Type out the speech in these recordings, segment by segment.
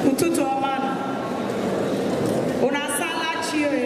Ụtụtụ ọma nụ. Unu asala chi e.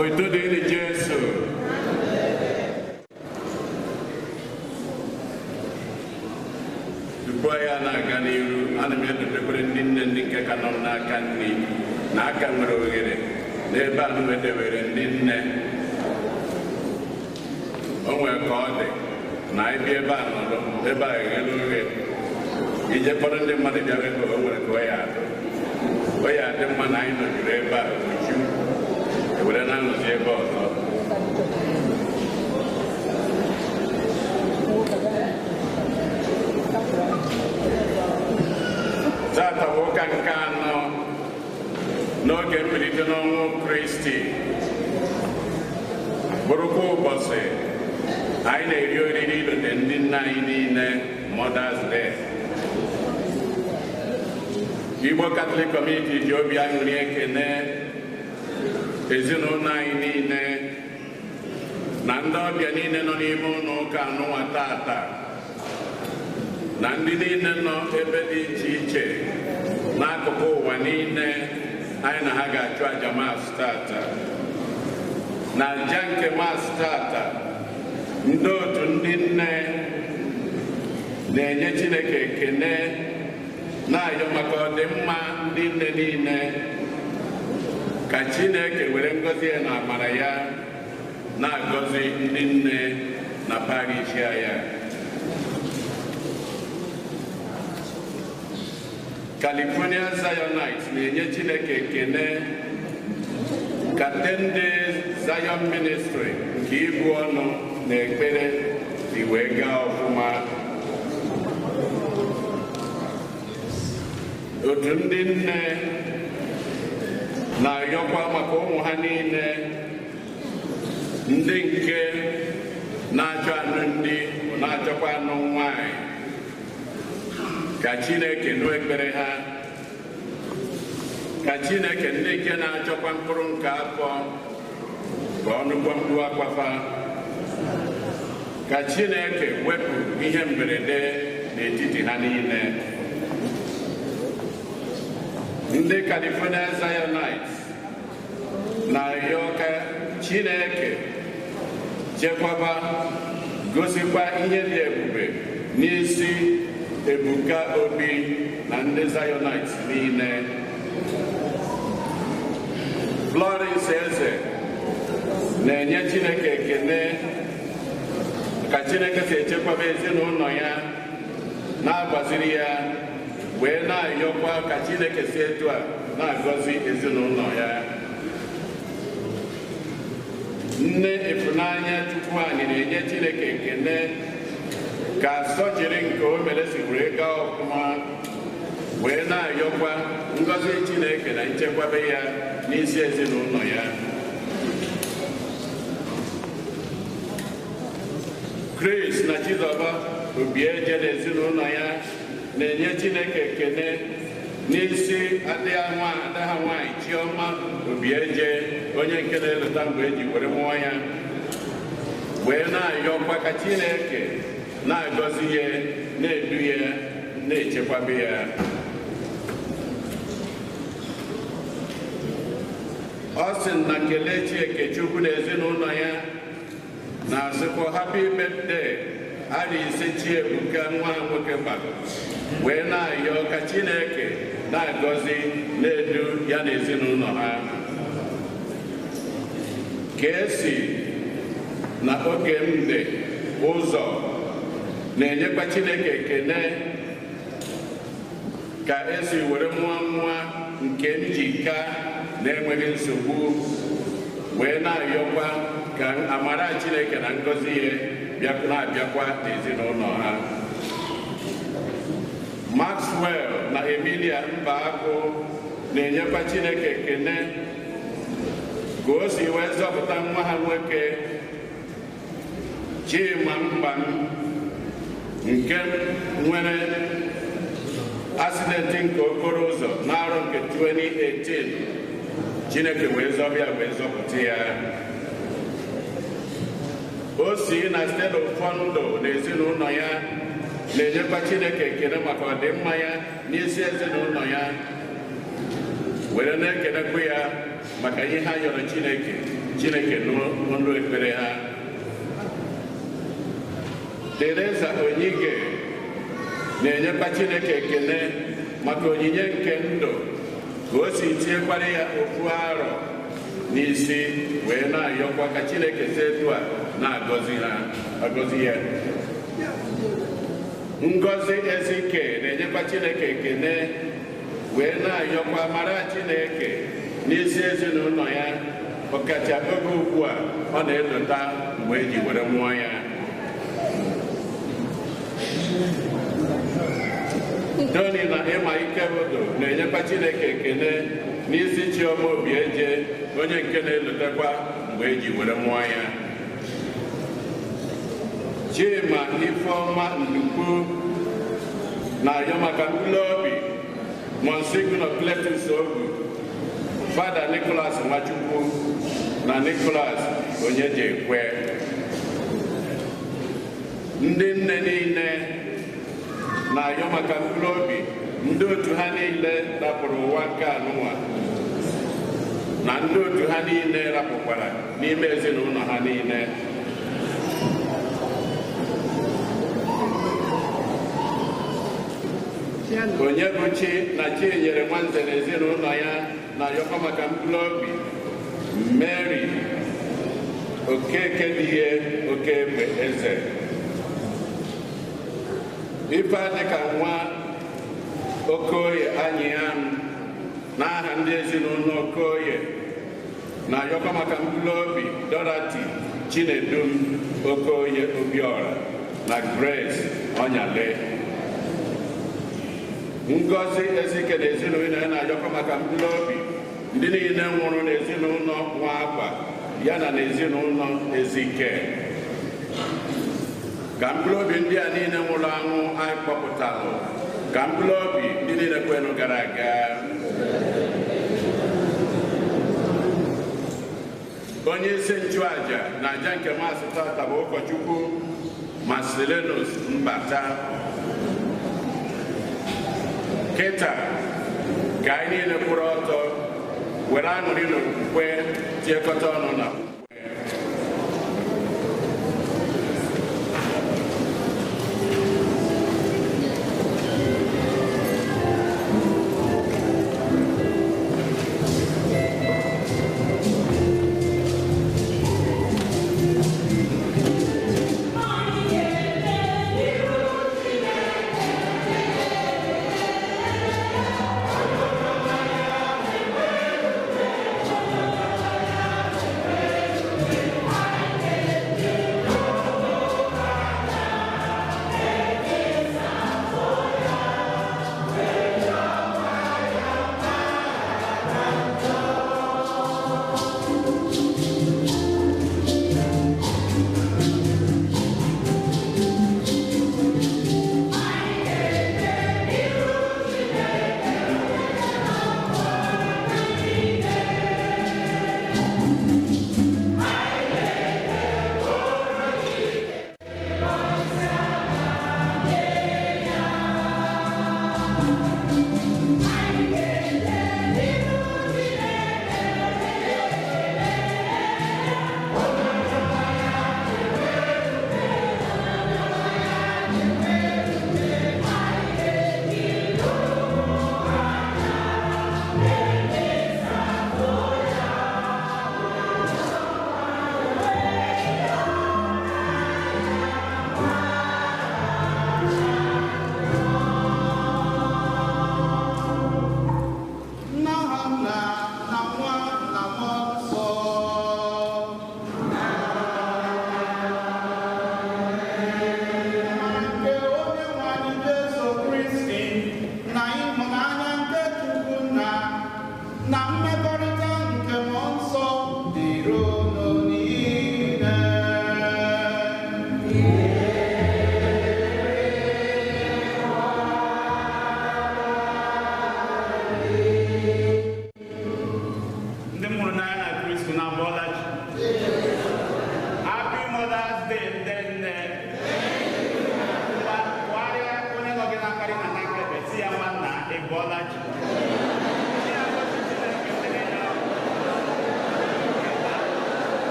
Otito dịrị Jesu. Tupu anyị na-aga n'iru, ana m edotekwere ndị nne ndị nke ka nọ n'aka nri na aka nwere oghere n'ebe a edewere ndị nne. O nwere ka ọ dị na anyị bịa ebe a nọrọ ebe a eghere oghe ije kpọrọ ndị mmadụ bịa ebe o nwere ka ọ ya adị. Ọ ya adị mma na anyị nọjuru ebe a oju ewere na-anọzi ebe ọzọ. Tata bụ ụka nke anọ n'oge mbilite n'ọnwụ Kristi, bụrụkwa ụbọchị anyị na-eri oriri ilote ndị nna anyị niile, Mother's Day. Igbo Catholic Community ji obi aṅụrị ekene ezinụlọ anyị niile na ndị ọbịa niile nọ n'ime ụlọ ụka anụnwa tata, na ndị niile nọ ebe dị iche iche n'akụkụ ụwa niile anyị na ha ga-achụ aja Mass tata. Na aja nke Mass tata, ndị otu ndị nne na-enye Chineke ekene na-ayọ maka ọdịmma ndị nne niile, ka Chineke were ngọzi ya na amara ya na-agọzi ndị nne na parish ya. California Zionites na-enye Chineke ekene ka 10 days Zion Ministry nke ibu ọnụ na ekpere si wee gaa ọfụma. Otu ndị nne na-ayọkwa maka ụmụ ha niile ndị nke na-achọ anụ ndị na-achọkwa anụ nwanyị, ka Chineke nụ ekpere ha, ka Chineke ndị nke na-achọkwa mkpụrụ nke afọ ka ọ nụkwa mkpu akwafa, ka Chineke wepụ ihe mberede n'etiti ha niile. Ndị California Zionites na-arịọ ka Chineke chekwaba, gosikwa ihe dị ebube n'isi Ebuka Obi na ndị Zionites niile. Florence Eze na-enye Chineke ekene ka Chineke si echekwaba ezinụlọ ya, na-agbaziri ya, wee na-ayọkwa ka Chineke si etu a na-agọzi ezinụlọ ya. Nne Ifunanya Chukwuani na-enye Chineke ekene ka sọjiri nke o mere si wee gaa ọfụma, wee na-ayọkwa ngọzi Chineke na nchekwabe ya n'isi ezinụlọ ya. Chris na Chizoba Obieje na ezinụlọ ya na-enye Chineke ekene n'isi ada ha nwaanyị Chioma Obieje, onye nke na-elota mgbe eji were mụọ ya, wee na-ayọkwa ka Chineke na-agọzi ya, na-edu ya, na-echekwaba ya. Ọ sị na Kelechi Ekechukwu na ezinụlọ ya na-asịkwa happy birthday arọ ise Chiebuka nwa nwoke gbara, wee na-ayọ ka Chineke na-agọzi na-edu ya na ezinụlọ ha. Ka esi na oge m dị ụzọ na-enyekwa Chineke ekene ka esi were mụọ nwa nke njika na-enweghị nsogbu, wee na-ayọkwa ka amara Chineke na ngọzi ya na-abịakwa n'ezinụlọ ha. Maxwell na Emilia Mbaakụ na-enyekwa Chineke ekene ka o si wee zọpụta nwa ha nwoke Chima Mgbam nke nwere asidenti nke okporo ụzọ n'arọ nke 2018. Chineke wee zọbịa wee zọpụta ya. O si na Stella Fondo na ezinụlọ ya na-enyekwa Chineke ekele maka ọdịmma ya n'isi ezinụlọ ya, were na-ekelekwa ya maka ihe ha yọrọ Chineke. Chineke n'ọnụ ekpere ha. Teresa Onyige na-enyekwa Chineke ekele maka onyinye nke ndụ ka o si tinyekwara ya ofu arọ n'isi wee na-ayọkwa ka Chineke si etu a na-agọzi ha agọzi ya. Ngọzi Ezike na-enyekwa Chineke ekele wee na-ayọkwa mara Chineke n'isi ezinụlọ ya, ọkacha oge ugbu a ọ na-elota mgbe eji were mụọ ya. Tony na Ịma Ikebodo na-enyekwa Chineke ekele n'isi Chioma Obieje, onye nke na-elotekwa mgbe eji were mụọ ya. Chima Ifeọma Ndukwu na-ayọ maka mkpụrụ obi Monsignor Cletus Ogu, Fada Nicholas Nwachukwu na Nicholas Onyejekwe. Ndị nne niile na-ayọ maka mkpụrụ obi ndị otu ha niile rapụrụ ụwa nke anụnwa na ndị otu ha niile rapụkwara n'ime ezinụlọ ha niile. Onye bụ Chi na Chinyere Nwanze na ezinụlọ ya na-ayọkwa maka mkpụrụ obi Mary Okeke Dihe Okegbe Eze. Ife adịka nwa Okoye anyị ya n'aha ndị ezinụlọ Okoye na-ayọkwa maka mkpụrụ obi Dorothy Chinedum Okoye Obiora na Grace Onyale. Ngozi Ezike na ezinụlọ ya na-ayọkwa maka mkpụrụ obi ndị niile nwụrụ n'ezinụlọ Nwakwa ya na n'ezinụlọ Ezike. Ka mkpụrụ obi ndị a niile nwụrụ anwụ anyị kpọpụtalụ, ka mkpụrụ obi ndị niile kwenụ gara aga. Onye isi nchụaja na aja nke Maasị tata bụ ụkọchukwu Marcellinus Mbata. Kịta ka anyị niile kwụrụ ọtọ were aṅụrị na okwukwe tiekọta ọnụ na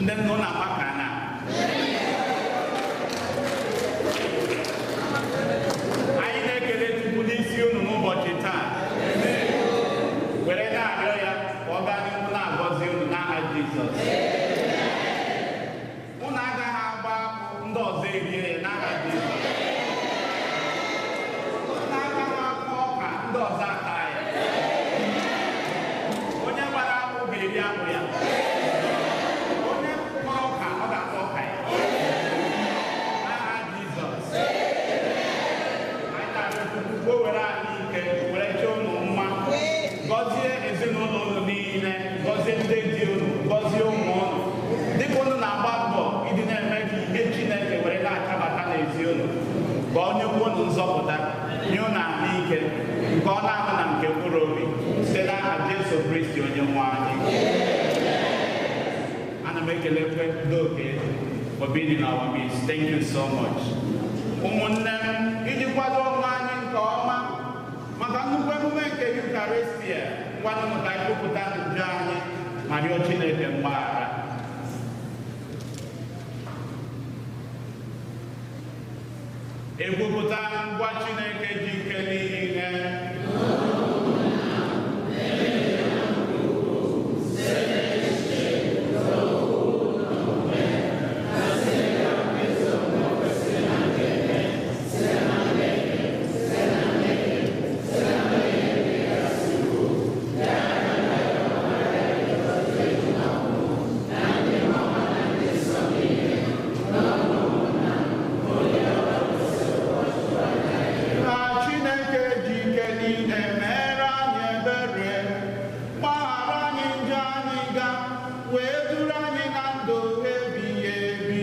Ndị nne ụnụ agbaka na anyị na-ekele Chukwu n'isi unu n'ụbọchị taa, were na-arịọ ya ka ọ gaa n'ihu na-agọzi unu n'aha Jizọs. Unu agaghị agba akpụ ndị ọzọ erie ya n'aha Jizọs. Unu agaghị akụ ọka ndị ọzọ ata ya. Onye gbara akpụ ga-eri akpụ ya. Onye kpọrọ ọka, ọ ga-ata ọka ya n'aha Jizọs. Anyị na-arịọ Chukwu ka o were anyị ike were chọọ unu mma, gọzie ezinụlọ unu niile, gọzie ndị di unu, gọzie ụmụ unu, dịka unu na-agba mbọ ịdị na-eme ka ihe Chineke were na-achabata n'ezi unu, ka ọ nyekwa unu nzọpụta, nye unu ahụike nke ọ na-ahụ na nke mkpụrụ obi, site n'aha Jesu Kristi onye nwe anyị. Ana m ekelekwe ndị oke for being in our midst. Thank you so much. Ụmụnne m, iji kwado onwe anyị nke ọma maka nnukwu emume nke Eucharistia, ngwanụ ka anyị kwupụta njọ anyị ma rịọ Chineke mgbaghara. Ekwupụta ngwa Chineke ji ike niile. Ka Chineke ji ike niile mere anyị ebere, gbaghara anyị njọ anyị ga, wee duru anyị na ndụ ebighị ebi.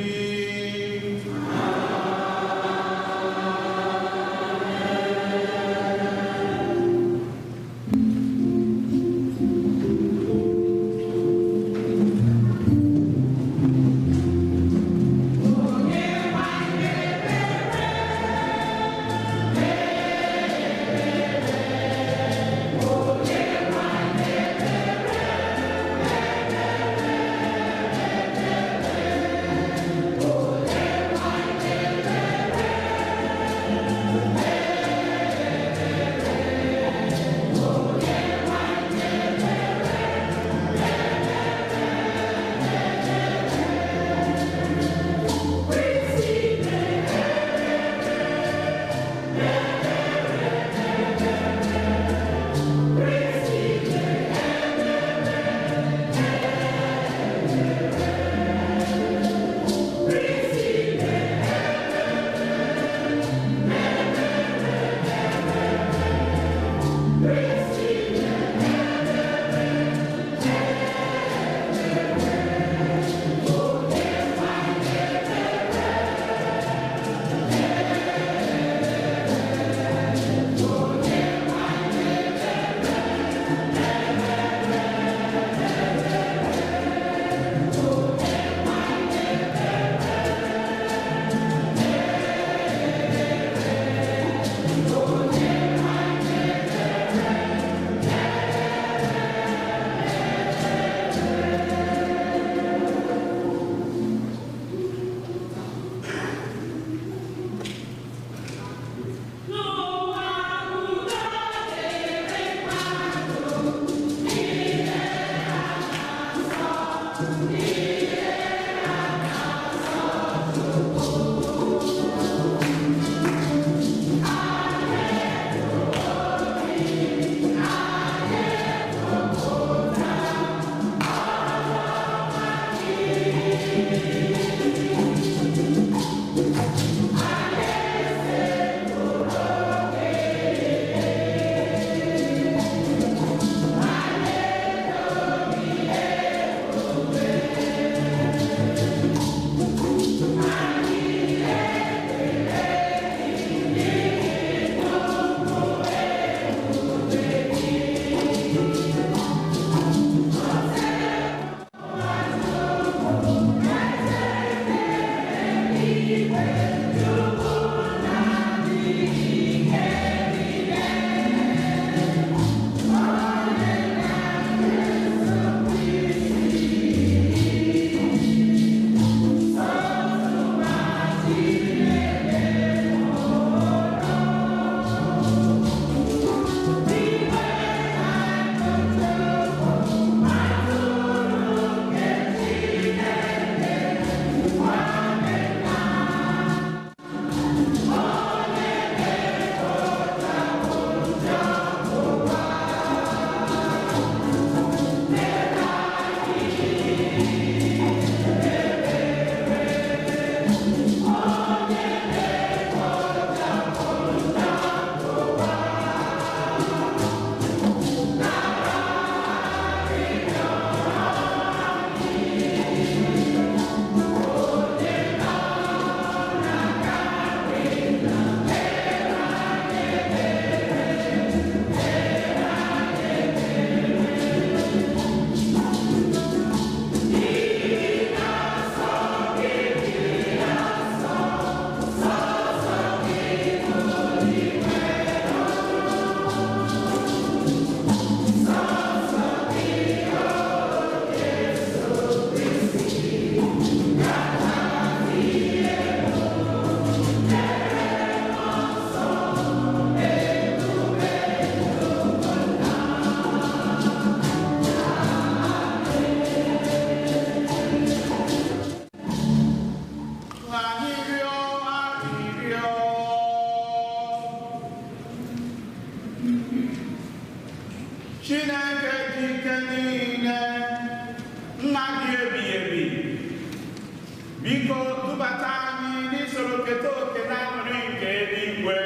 Biko dubata anyị n'isoro keta oke na-aṅụrị nke eluigwe.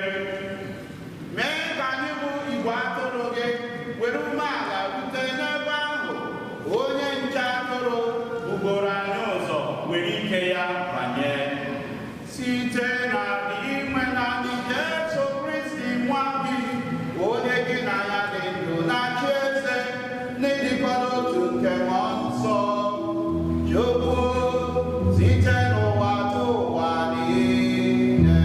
Mee ka anyị bụ igwe atụrụ gị were umeala rute n'ebe ahụ onye nche atụrụ bugoro anyị ụzọ were ike ya banye. Site na inwe naanị Jesu Kristi nwa gị, onye gị na ya dị ndụ na-achị eze n'ịdịkọ n'otu nke Mmụọ Nsọ, Chukwu site n'ụwa tụ ụwa niile.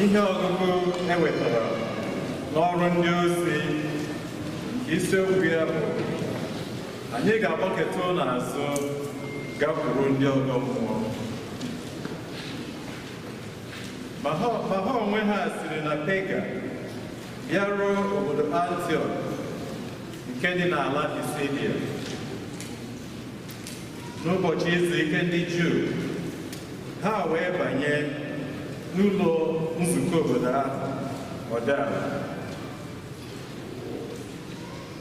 Ihe ọgụgụ e wetara n'ọrụ ndị ozi isiokwu ya bụ anyị ga-agbaketa n'azụ gakwuru ndị ọgọ mmụọ. Ma ha onwe ha siri na Pega bịaruo obodo Antiọk nke dị n'ala Pisidia. N'ụbọchị izu ike ndị Juu, ha wee banye n'ụlọ nzukọ obodo ahụ ọdara.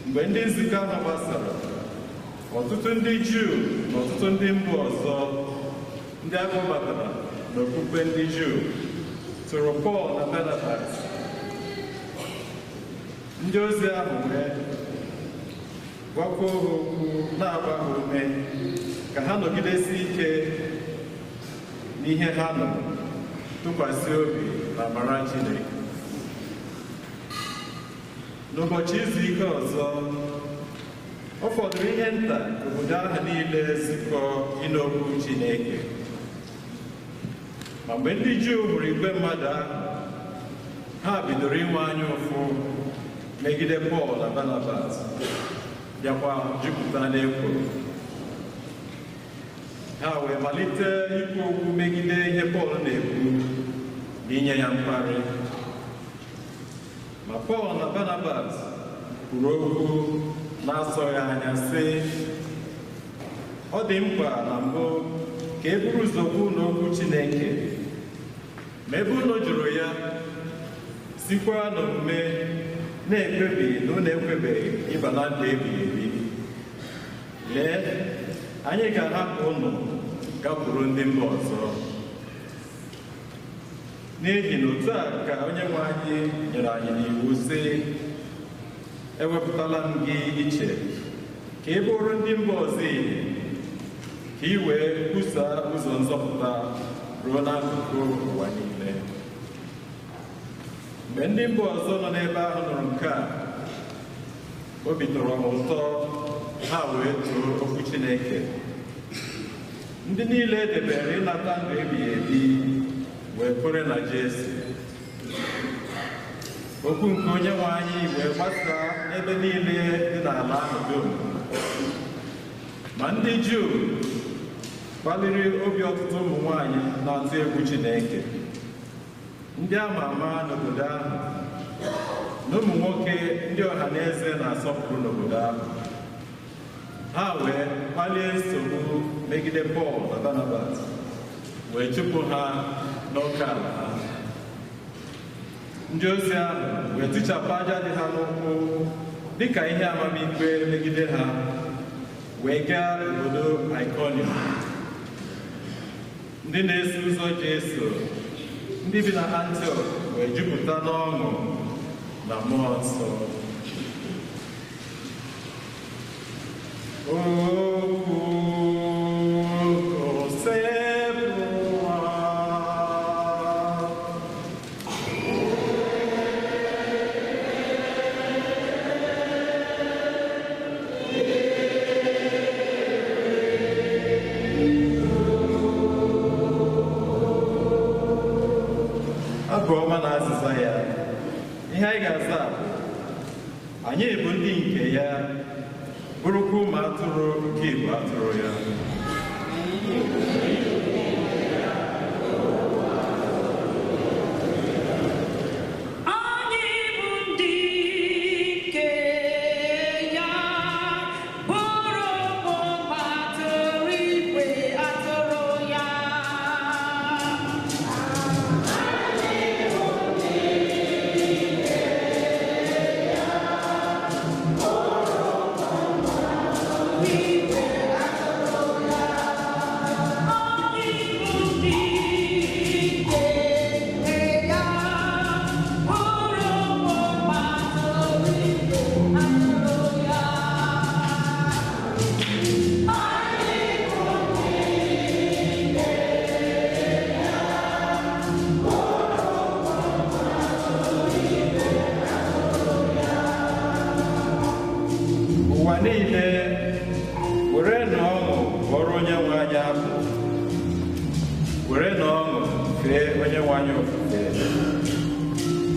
Mgbe ndị nzukọ ahụ gbasara, ọtụtụ ndị Juu na ọtụtụ ndị mba ọzọ ndị akpọbatara n'okpukpe ndị Juu tụrụ Pọl na Barnabas. Ndị ozi ahụ wee gwakwuo ha okwu na-agba ha ume ka ha nọgidesi ike n'ihe ha nụrụ, tụkwasị obi na amara Chineke. N'ụbọchị izu ike ọzọ, ọ fọdụrụ ihe nta ka obodo ahụ niile zukọ ịnụ okwu Chineke. Ma mgbe ndị Juu hụrụ igwe mmadụ ahụ, ha bidoro inwe anya ụfụ megide Pọl na Barnabas, bịakwa jupụta n'ekworo. Ha wee malite ikwu okwu megide ihe Pọl na-ekwu na inye ya mkparị. Ma Pọl na Barnabas kwuru okwu na-asọghị anya sị, ọ dị mkpa na mbụ ka e buru ụzọ kwuo n'okwu Chineke, ma ebe unu jụrụ ya, sikwa n'omume na-ekpebi na unu ekwebeghị ịba na ndụ ebighị ebi. Lee, anyị ga-ahapụ unu gakwuru ndị mba ọzọ. N'ihi na otu a ka Onyenwe anyị nyere anyị n'iwu sị, ewepụtala m gị iche ka ị bụrụ ndị mba ọzọ ìhè, ka ị wee kwusaa ụzọ nzọpụta ruo n'akụkụ ụwa niile. Mgbe ndị mba ọzọ nọ n'ebe ahụ nụrụ nke a, obi tọrọ ha ụtọ, ha wee too okwu Chineke. Ndị niile e debere ịnata ndụ ebighị ebi wee kwere na Jesu. Okwu nke Onyenwe anyị wee gbasaa n'ebe niile dị n'ala ahụ dum. Ma ndị Juu kpaliri obi ọtụtụ ụmụ nwanyị na-atụ egwu Chineke, ndị ama ama n'obodo ahụ, na ụmụ nwoke ndị ọha na eze na-asọpụrụ n'obodo ahụ. Ha wee kpalie nsogbu megide Pọl na Barnabas, wee chụpụ ha n'oke ala ha. Ndị ozi ahụ wee tichapụ aja dị ha n'ụkwụ dịka ihe amamikpe megide ha, wee gaa obodo Iconium. Ndị na-eso ụzọ Jesu, ndị bi na Antiọk, wee jupụta n'ọṅụ na Mmụọ Nsọ. Okwu Osebụwa. Abụ ọma na azịza ya. Ihe anyị ga-aza bụ, anyị bụ ndị nke ya, bụrụkwa ụmụ atụrụ nke igwe atụrụ ya. Ụwa niile, werenụ ọṅụ bụọrọ Onyenwe anyị abụ. Werenụ ọṅụ fee Onyenwe anyị ofufe.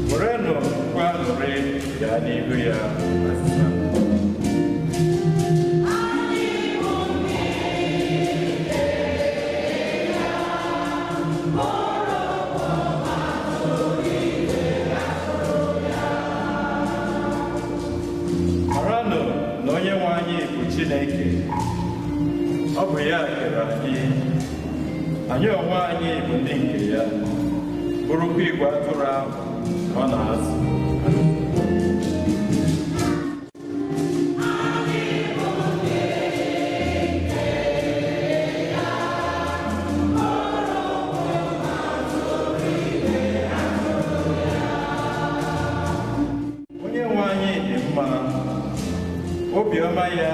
Werenụ mkpu aṅụrị gaa n'ihu ya. Azịza. Maranụ na Onyenwe anyị bụ Chineke. Ọ bụ ya kere anyị. Anyị onwe anyị bụ ndị nke ya, bụrụkwa igwe atụrụ ahụ ọ na-azụ. Onyenwe anyị dị mma, obiọma ya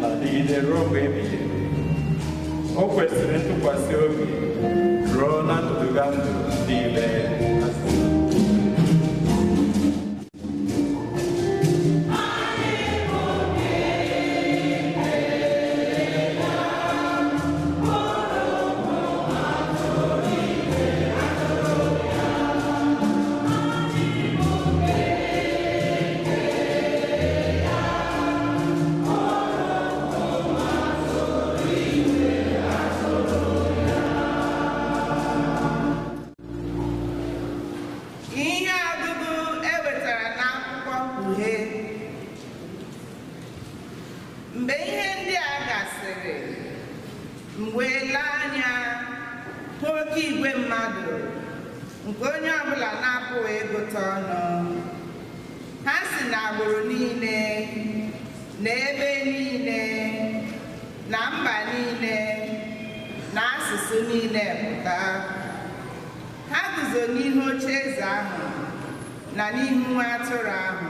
na-adịgide ruo mgbe ebighị ebi. O kwesịrị ntụkwasị obi ruo na ndụdụga ndụ niile. Ihe ọgụgụ e wetara n'akwụkwọ Mkpughe. Mgbe ihe ndị a gasịrị, m wee lee anya hụ oke igwe mmadụ nke onye ọbụla na-apụghị ịgụta ọnụ. Ha si n'agbụrụ niile, na ebe niile, na mba niile, na asụsụ niile pụta. Ha guzo n'ihu ocheeze ahụ na n'ihu nwa atụrụ ahụ.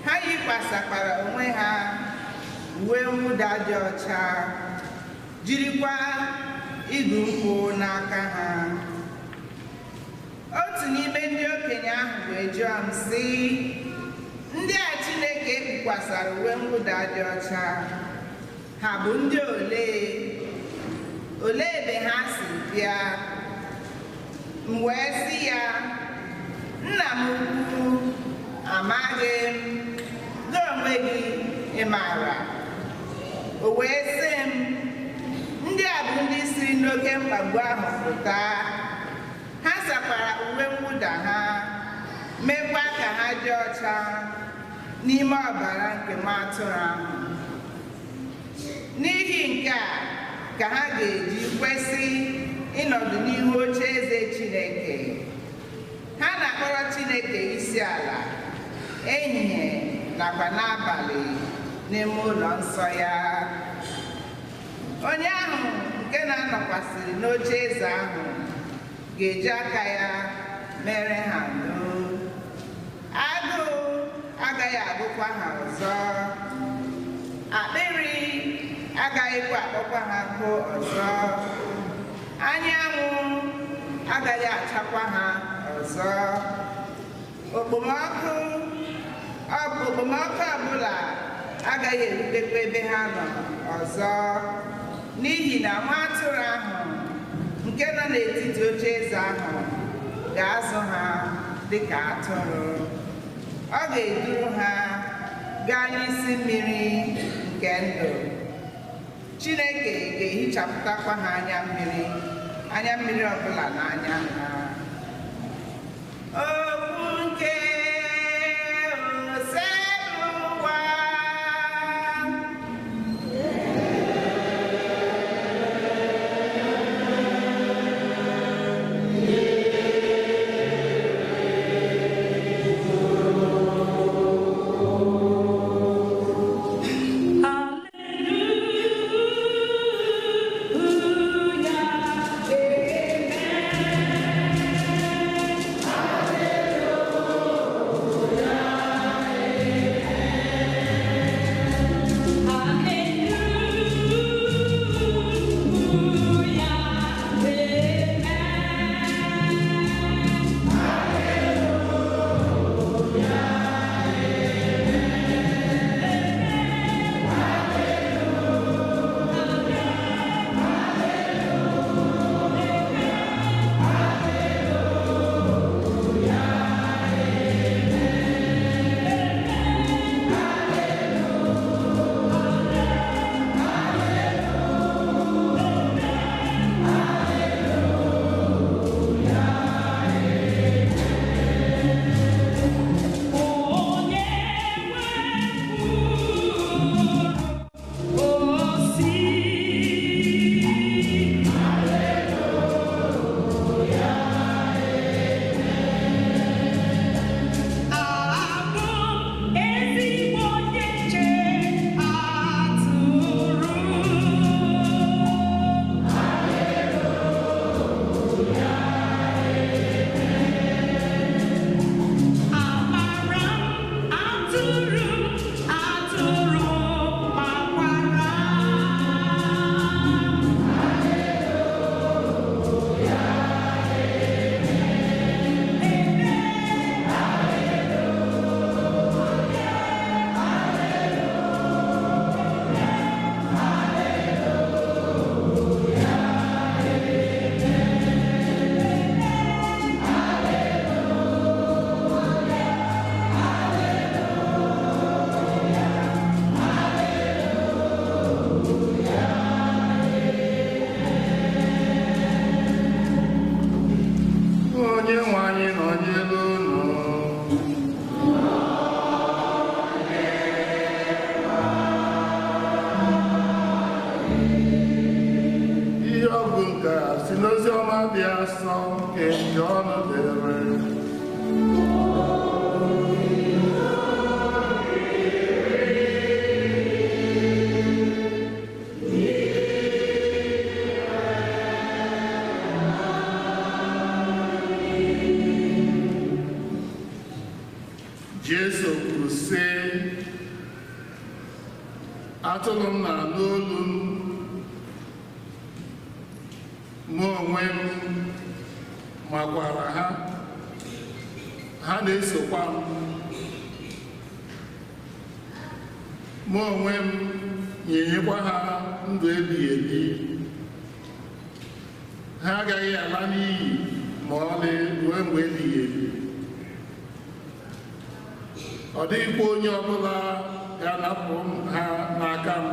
Ha yikwasịkwara onwe ha uwe mwụda dị ọcha, jirikwa igu nkwụ n'aka ha. Otu n'ime ndị okenye ahụ wee jụọ m sị, ndị a Chineke kpukwasara uwe mwụda dị ọcha, ha bụ ndị ole? Olee ebe ha si bịa? M wee sị ya, nna m ukwu, amaghị m, gị onwe gị ị maara. O wee sị m, ndị a bụ ndị siri n'oke mkpagbu ahụ pụta. Ha sakwara uwe mwụda ha, meekwa ka ha dị ọcha n'ime ọbara nke nwa atụrụ ahụ. N'ihi nke a ka ha ga-eji kwesị ịnọdụ n'ihu oche eze Chineke. Ha na-akpọrọ Chineke isi ala ehihie nakwa n'abalị n'ime ụlọ nsọ ya. Onye ahụ nke na-anọkwasịrị n'oche eze ahụ ga-eji aka ya mere ha ndo. Agụụ agaghị agụkwa ha ọzọ. Akpịrị agaghịkwa akpọkwa ha nkụ ọzọ. Anyanwụ agaghị achakwa ha ọzọ. Okpomọkụ ọbụla agaghị erutekwa ebe ha nọ ọzọ, n'ihi na nwa atụrụ ahụ nke nọ n'etiti oche eze ahụ ga-azụ ha dịka atụrụ. Ọ ga-eduru ha gaa n'isi mmiri nke ndụ. Chineke ga-ehichapụtakwa ha anya mmiri ọbụla n'anya ha. Okwu nke Oseụwa. Hallelujah. N'oziọma dị asọ nke Jọn dere. Jesu kwuru sị, atụrụ m na-anụ olu m, mụ onwe m makwara ha, ha na-esokwa m. Mụ onwe m nyenyekwa ha ndụ ebighị ebi, ha agaghị ala n'iyi ma ọlị ruo mgbe ebighị ebi. Ọ dịghịkwa onye ọbụla ga-anapụ ha n'aka m.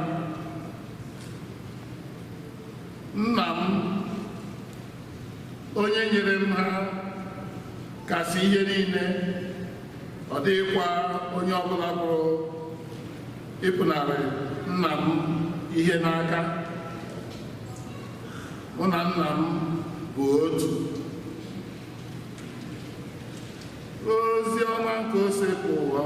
Nna m, onye nyere m ha, kasị ihe niile, ọ dịghịkwa onye ọbụla pụrụ ịpụnarị nna m ihe n'aka. Mụ na nna m bụ otu. Ozi ọma nke Osebụụwa.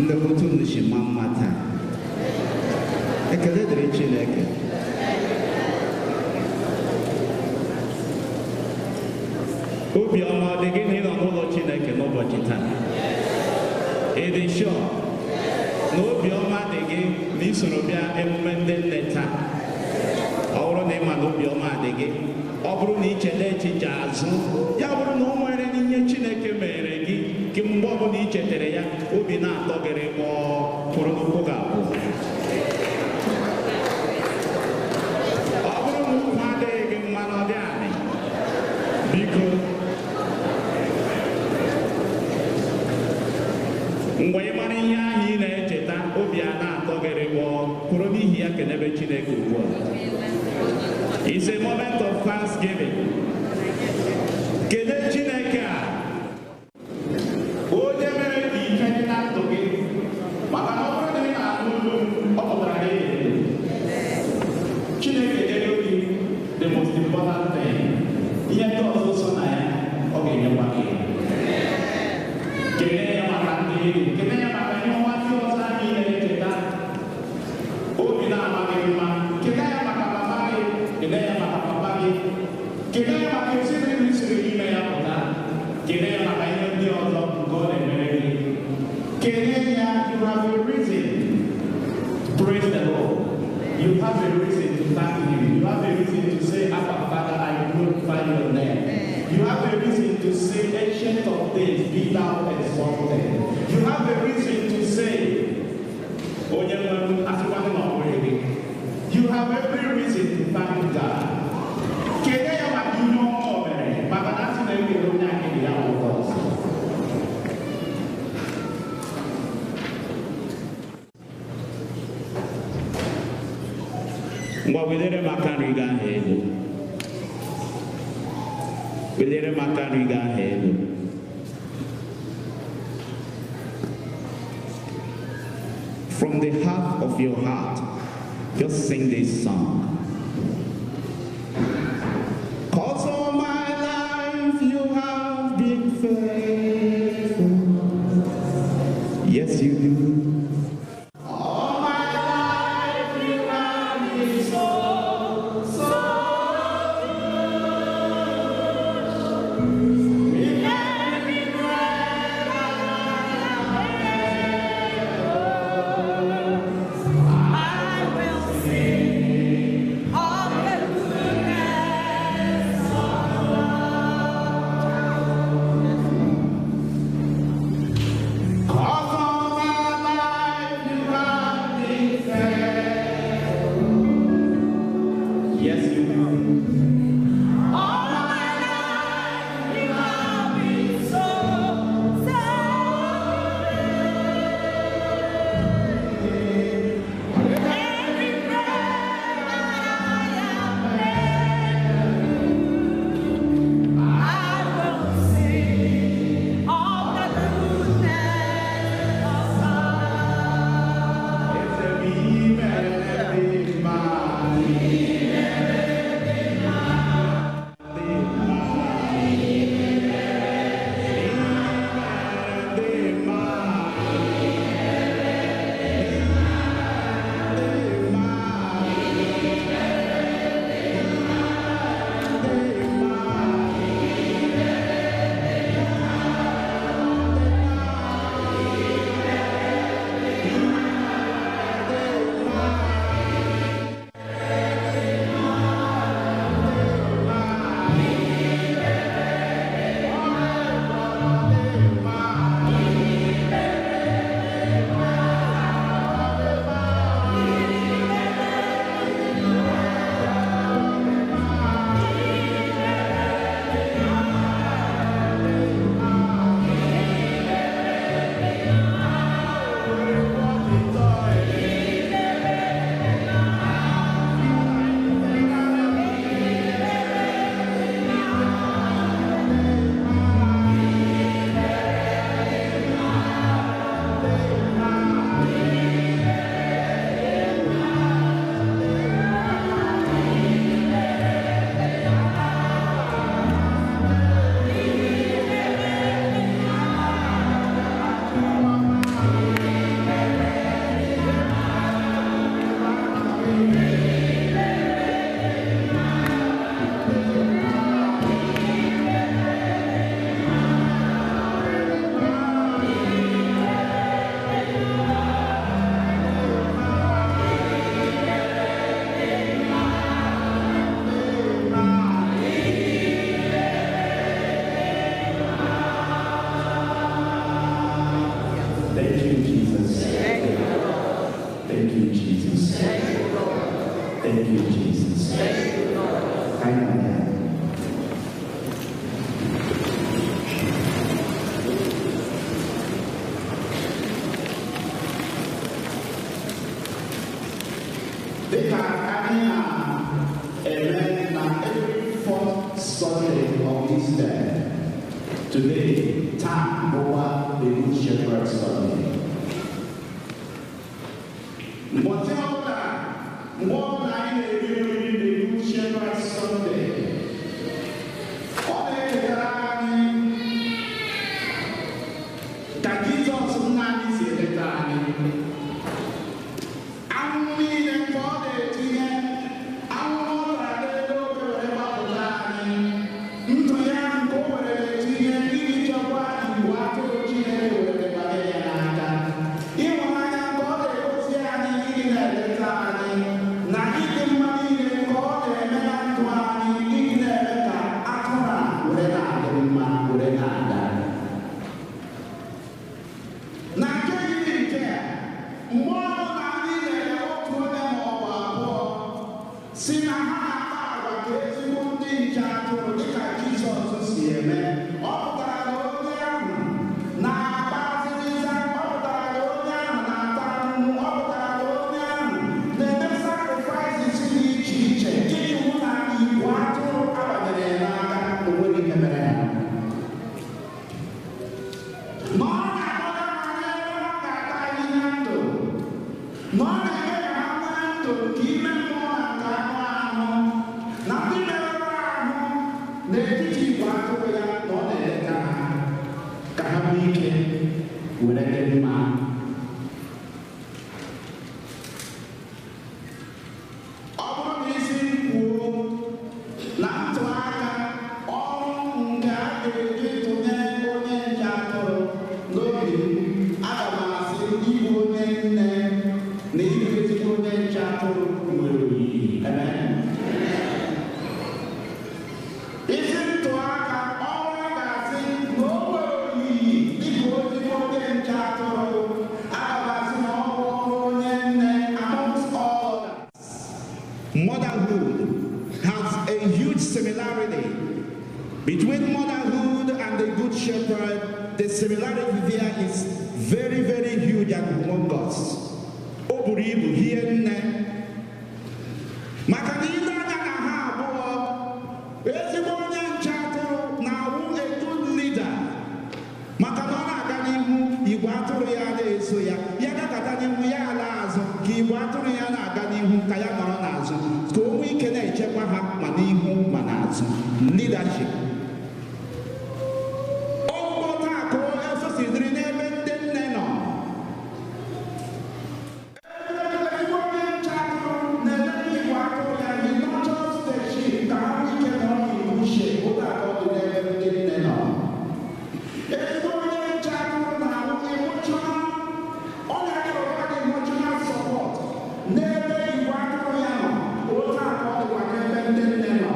Ndị otu unu si ma mma taa, ekele dịrị Chineke. Obiọma ọ dị gị na ịnọ n'ụlọ Chineke n'ụbọchị taa? Ị dị sure na obiọma dị gị na isoro bịa emume ndị nne taa? Ọ bụrụ na ị ma na obiọma dị gị, ọ bụrụ na ị cheta echiche azụ, ya bụrụ na o nwere n'ihe Chineke mere gị, gị mgbe ọbụla ị chetara ya, obi na-atọ gịrị ma ọ kwụrụ n'ụkwụ ga-abụ. Ọ bụrụ na ụkwụ adịghị gị mma na ọ dị anị, biko mgbe ị mara ihe ahụ ị na-echeta, obi a na-atọ gịrị ma ọ kwụrụ n'ihi ya kenebe Chineke ugbu a. It's a moment of thanksgiving. Kelee Chineke a, onye mere ka ike dị na ndụ gị, maka na ọ bụrụ na ị na-anụ olu m, ọ pụtara na ị dị. Chineke nyere gị the most important thing. Ihe ndị ọzọ so na ya, ọ ga-enyekwa gị. Kelee ya maka ndị gị, kelee ya maka ihe ọma ndị ọzọ anyị na-echeta. Obi na-ama gị mma, kelee ya maka mama gị, kelee ya maka papa gị, kelee ya maka ezinụlọ i siri n'ime ya pụta, kelee ya maka ihe ndị ọzọ nke ọ na-emere gị. Kelee ya, you have a reason. Praise the Lord. You have a reason to thank him. You have a reason to say, Abba Father, I glorify your name. You have a reason to say, Ancient of Days, be thou exalted. You have a reason to say, Onye nwe m, asịkwana na ọ bụghị gị. You have every reason to thank God. Kelee ya maka ihe ọma o mere, maka na asị na ekele onye akịrị ya bụ ụtọ ọzọ. Ngwa welere m aka nri gị ahụ elu. Welere m aka nri gị ahụ elu. From the heart of your heart, just sing this song. 'Cause all my life you have been faithful. Yes, you do. All my life you have been so, so good. With every breath I I will sing of the goodness of Cause all my Thank you, Jesus. Thank you, Lord. Thank you, Jesus. Thank you, Lord. Thank you, Jesus. Thank you, Lord. Anyị nọ ya. Dịka anyị na-eme na every fourth Sunday of Easter, today, taa bụkwa the Good Shepherd Sunday. Mbọchị ọbụla, mgbe ọbụla anyị na-eri oriri the Good Shepherd Sunday, ọ na-echetara anyị ka Jizọs nna anyị si eleta anyị. Ahụhụ niile nke ọ na-etinye, ahụhụ ọ tara n'elu obe were gbapụta anyị, ndụ ya nke o were etinye iji chekwaa igwe atụrụ Chineke were banye ya n'aka, ịhụnanya nke ọ na-egosi anyị iji na-eleta anyị, na ịdị mma niile nke ọ na-eme na ndụ anyị iji na-eme ka atụrụ a were na-adị mma, were na-aga. Na nke yiri nke a, mgbe ọbụla anyị lere otu onye ma ọ bụ abụọ si na ha na-akpa agwa ka ezigbo ndị nche atụrụ dịka Jizọs si eme, ọ pụtara na onye ahụ na-akpa azịza, ọ pụtara na onye ahụ na-ata ahụhụ, ọ pụtara na onye ahụ na-eme sacrifices dị iche iche iji hụ na igwe atụrụ abanyere ya n'aka o nweghị ihe mere ha. Na ọ na-akpọga ha n'ebe ha ga-ata ahịhịa ndụ, na ọ na-eme ka ha nwee ndụ nke ime mmụọ na nke anụ ahụ, na ndị merụrụ ahụ n'etiti igwe atụrụ ya na ọ na-eleta ha ka ha nwee ike were dị mma. Ọ bụrụ na isi m kwuo na ntụaka ọrụ nke a ga-eji tụnyere onye nche atụrụ n'obi m, aga m asị ịbụ onye nne na ịbụ ezigbo onye nche atụrụ nwere oyiyi. Amen. Isi ntụaka ọrụ a ga-asị na o nwere oyiyi dịka ezigbo onye nche atụrụ, aga m asị na ọ bụ ọrụ onye nne amongst all others. Motherhood has a huge similarity between motherhood and the Good Shepherd. The similarity there is very, very huge and humongous. O buru ibu hie nne. Maka na ile anya na ha abụọ, ezigbo onye nche atụrụ na-awụ a good leader. Maka na ọ na-aga n'ihu, igwe atụrụ ya na-eso ya. Ya gakọta n'ihu, ya ala azụ, ka igwe atụrụ ya na-aga n'ihu, ka ya nọrọ n'azụ, ka o nwee ike na-echekwa ha ma n'ihu ma n'azụ. Leadership. Ọgbọ taa ka o si dịrị n'ebe ndị nne nọ. Ezigbo onye nche atụrụ na-eleta igwe atụrụ ya, he nurtures the sheep ka ha nwee ike nọrọ n'iwu sheep, otu a ka ọ dị n'ebe ndị nne nọ. Ezigbo onye nche atụrụ na-ahụ emotional, ọ na-provide emotional support n'ebe igwe atụrụ ya nọ, otu a ka ọ dịkwa n'ebe ndị nne nọ.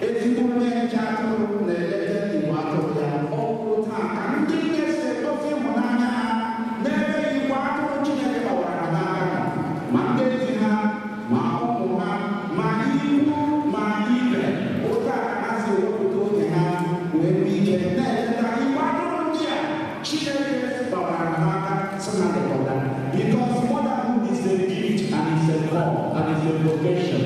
Ezigbo onye nche atụrụ na-eleta igwe atụrụ ya. Ọ bụrụ taa ka ndị nne si egosi ịhụnanya ha n'ebe igwe atụrụ Chineke gbawara ha n'aka nọ, ma ndị di ha, ma ụmụ ha, ma ikwu, ma ibe, otu a ka ha si ewepụta oge ha wee nwee ike na-eleta igwe atụrụ ndị a Chineke gbawara ha n'aka sị ha lekọta. Because motherhood is a gift and it's a call and it's a vocation.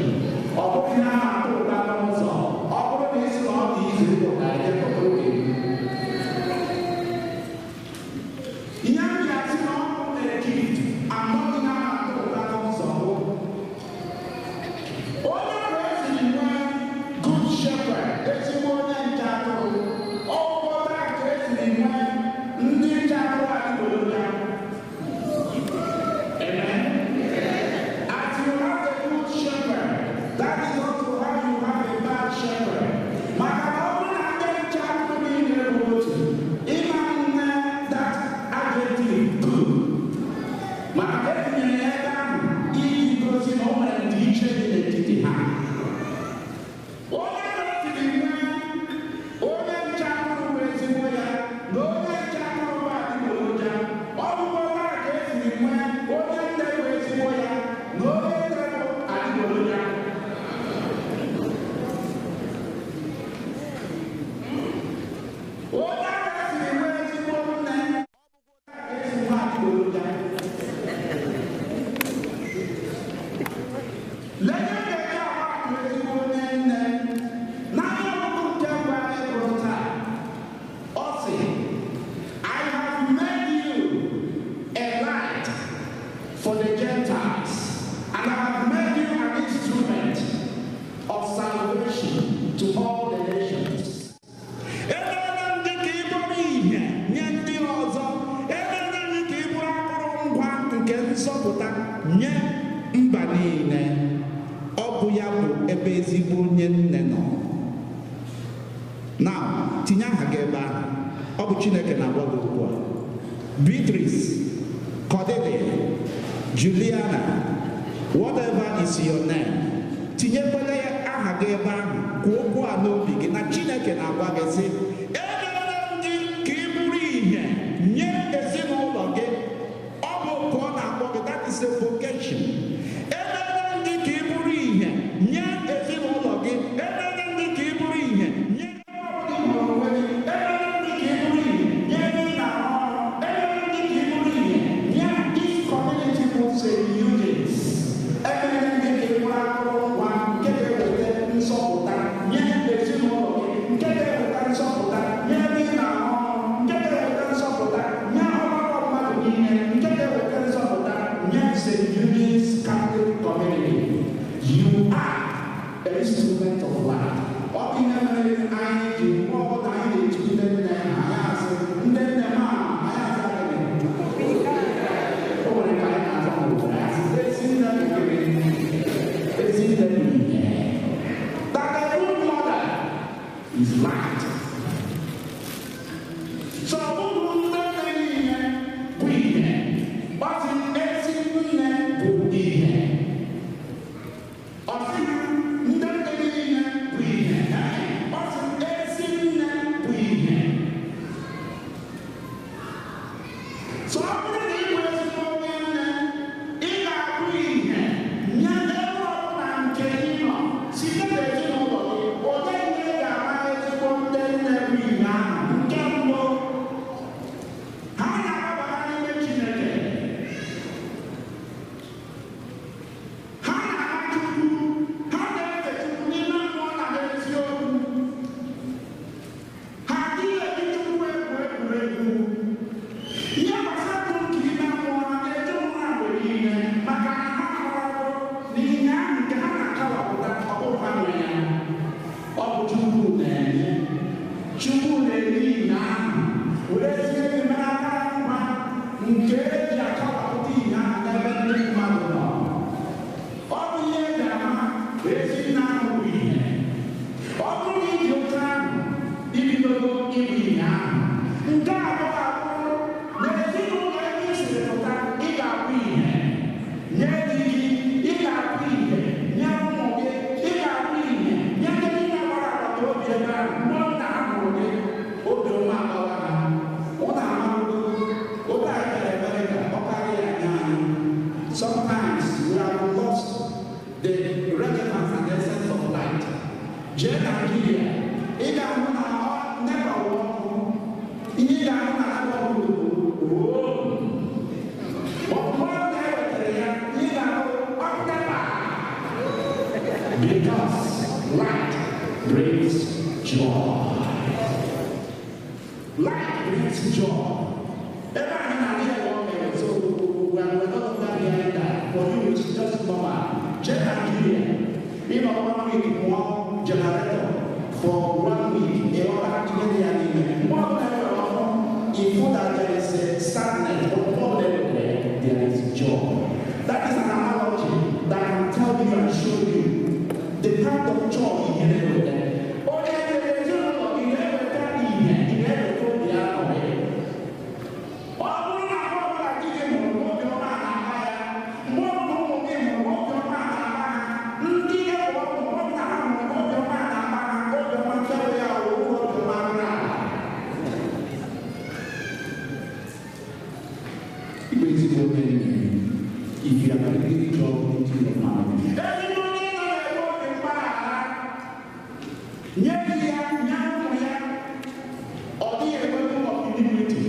Ọ bụghị na a na-atụ ụta n'ụzọ, ọ bụrụ na isi na ọ dị izu ịpụta ya pụta oge. Ihe m ji asị na ọ bụ a gift and not ihe a na-atụ ụta n'ụzọ bụ onye bụ esiri nwee good shepherd, ezigbo onye nche atụrụ, ọ bụkwa ka esiri nwee ndị nche atụrụ adịgboroja. Amen. As you have a good shepherd, that is also how you have a bad shepherd. Maka na ọ bụrụ na ndị nche atụrụ niile bụ otu, ịma nne that adjective nzọpụta nye mba niile. Ọ bụ ya bụ ebe ezigbo onye nne nọ. Now, tinye aha gị ebe ahụ. Ọ bụ Chineke na-agwa gị okwu a. Beatrice, Cordelia, Juliana, whatever is your name, tinyekwala ya aha gị ebe ahụ. Kwuo okwu a n'obi gị na Chineke na-agwa gị sị, emeela m gị ka ị bụrụ ìhè nye ezinụlọ gị. Ọ bụ ka ọ na-akpọ gị, that is a vocation. Emeela m gị ka ị bụrụ ìhè nye ezinụlọ gị. Emeela m gị ka ị bụrụ ìhè nye onwe gị. Emeela m gị ka ị bụrụ ìhè nye ebe ị na-arụ ọrụ. Emeela m gị ka ị bụrụ ìhè nye this community bụ St. Eugene. Emeela m gị ka ị bụrụ akụrụngwa nke ga-eweta nzọpụta nye ezinụlọ gị, nke ga-eweta nzọpụta nye ebe ị na-arụ ọrụ, nke ga-eweta nzọpụta nye ọgbakọ mmadụ niile, nke ga-eweta nzọpụta nye St. Eugene Catholic Community. You are an instrument of light. Ọ bụ ihe mere anyị ji mgbe ọbụla anyị na-eji ndị nne anyị asị ndị nne m ahụ anyị asị gịnị? O nwere ka anyị na-aza n'obodo anyị asị ezi nne bụ gịnị? Ezi nne bụ ihe. That a good mother is light. So ọ bụghị nne nne niile bụ ihe. Ọ sị ezi nne bụ ihe. Ọ sịghị ndị nne niile bụ ihe. Ọ sị ezi nne bụ ihe. So ọ bụrụ na ị bụ ezigbo onye nne, ị ga-abụ ihe nye ebe ọbụla nke ị nọ site n'ezinụlọ gị. Onye nne ga-ama ezigbo ndị nne bụ ihe ahụ. Nke mbụ, ha na-agbabata n'ime Chineke. Ha na-ama Chukwu, ha na-efe Chukwu n'ime mmụọ na n'eziokwu. Ha adịghị eji Chukwu egwu egwuregwu. Ihe gbasara ndụ nke ime mmụọ ha na-eje ụra mgbe niile maka na ha ahụrụ na ihe ahụ nke ha na-akawapụta ọ bụghị ha nwe ya. Ọ bụ Chukwu na-enye. Chukwu na-enye ihe ahụ were zie gị mere akara ngwa nke eji akawapụta ihe ahụ n'ebe ndị mmadụ nọ. Ọ bụ ihe eji ama ezi nna ahụ bụ ihe. Ọ bụrụ na iji otu ahụ ibidogo ịbụ ihe ahụ. Nke abụọ abụrụ na ezinụlọ ebe i siri pụta, ị ga-abụ ihe nye di gị, ị ga-abụ ihe nye ụmụ gị, ị ga-abụ ihe nye ndị niile gbara agbata obi ebe ahụ. Mgbe nna ha mụrụ gị, obi ọma agbawa ha. Ụnụ amarugo oge anyị bịara Amerịka, ọ karịa anya anyị. Sometimes we have lost the relevance and the essence of light. Jee Nigeria, ị ga-ahụ na ọ NEPA wụ ọkụ. Ihe ị ga-ahụ na NEPA bụ oo. Ọkụ ahụ na-ewetara ya, ihe ị ga-ahụ ọkụ NEPA. Because light brings joy. Light brings joy. Ebe anyị na-adị ya ọ mere, so we are no longer hearing that. For you, it's just normal. Jee Nigeria, ị nọ one week mụọ generator for one week, ịghọta ihe dị ya n'ime. Mgbe ọbụla e nwere ọkụ, ịfụ that there is a sadness, but mgbe ọbụla e nwere ya, there is joy. That is an analogy that can tell you and show you the kind of joy ihe na-eweta. Onye nyere ezinụlọ gị na-eweta ihe, ị na-eweta obi aṅụrị. Ọ bụrụ na mgbe ọbụla di gị hụrụ n'obi ọma na-ama ya, mgbe ọbụla ụmụ gị hụrụ n'obi ọma na-ama ha, ndị na-ewe ọgwụ mgbe ọbụla ha hụrụ n'obi ọma na-ama ha, obi ọma nchewe ya wụ obi ọma rụrụ ala. Igbe ezigbo onye nne, if you are bringing joy into your family. Ezigbo onye nne na-enwe obi mgbaghara nye di ya, nye ụmụ ya. Ọ dịghị enwe of iniquity.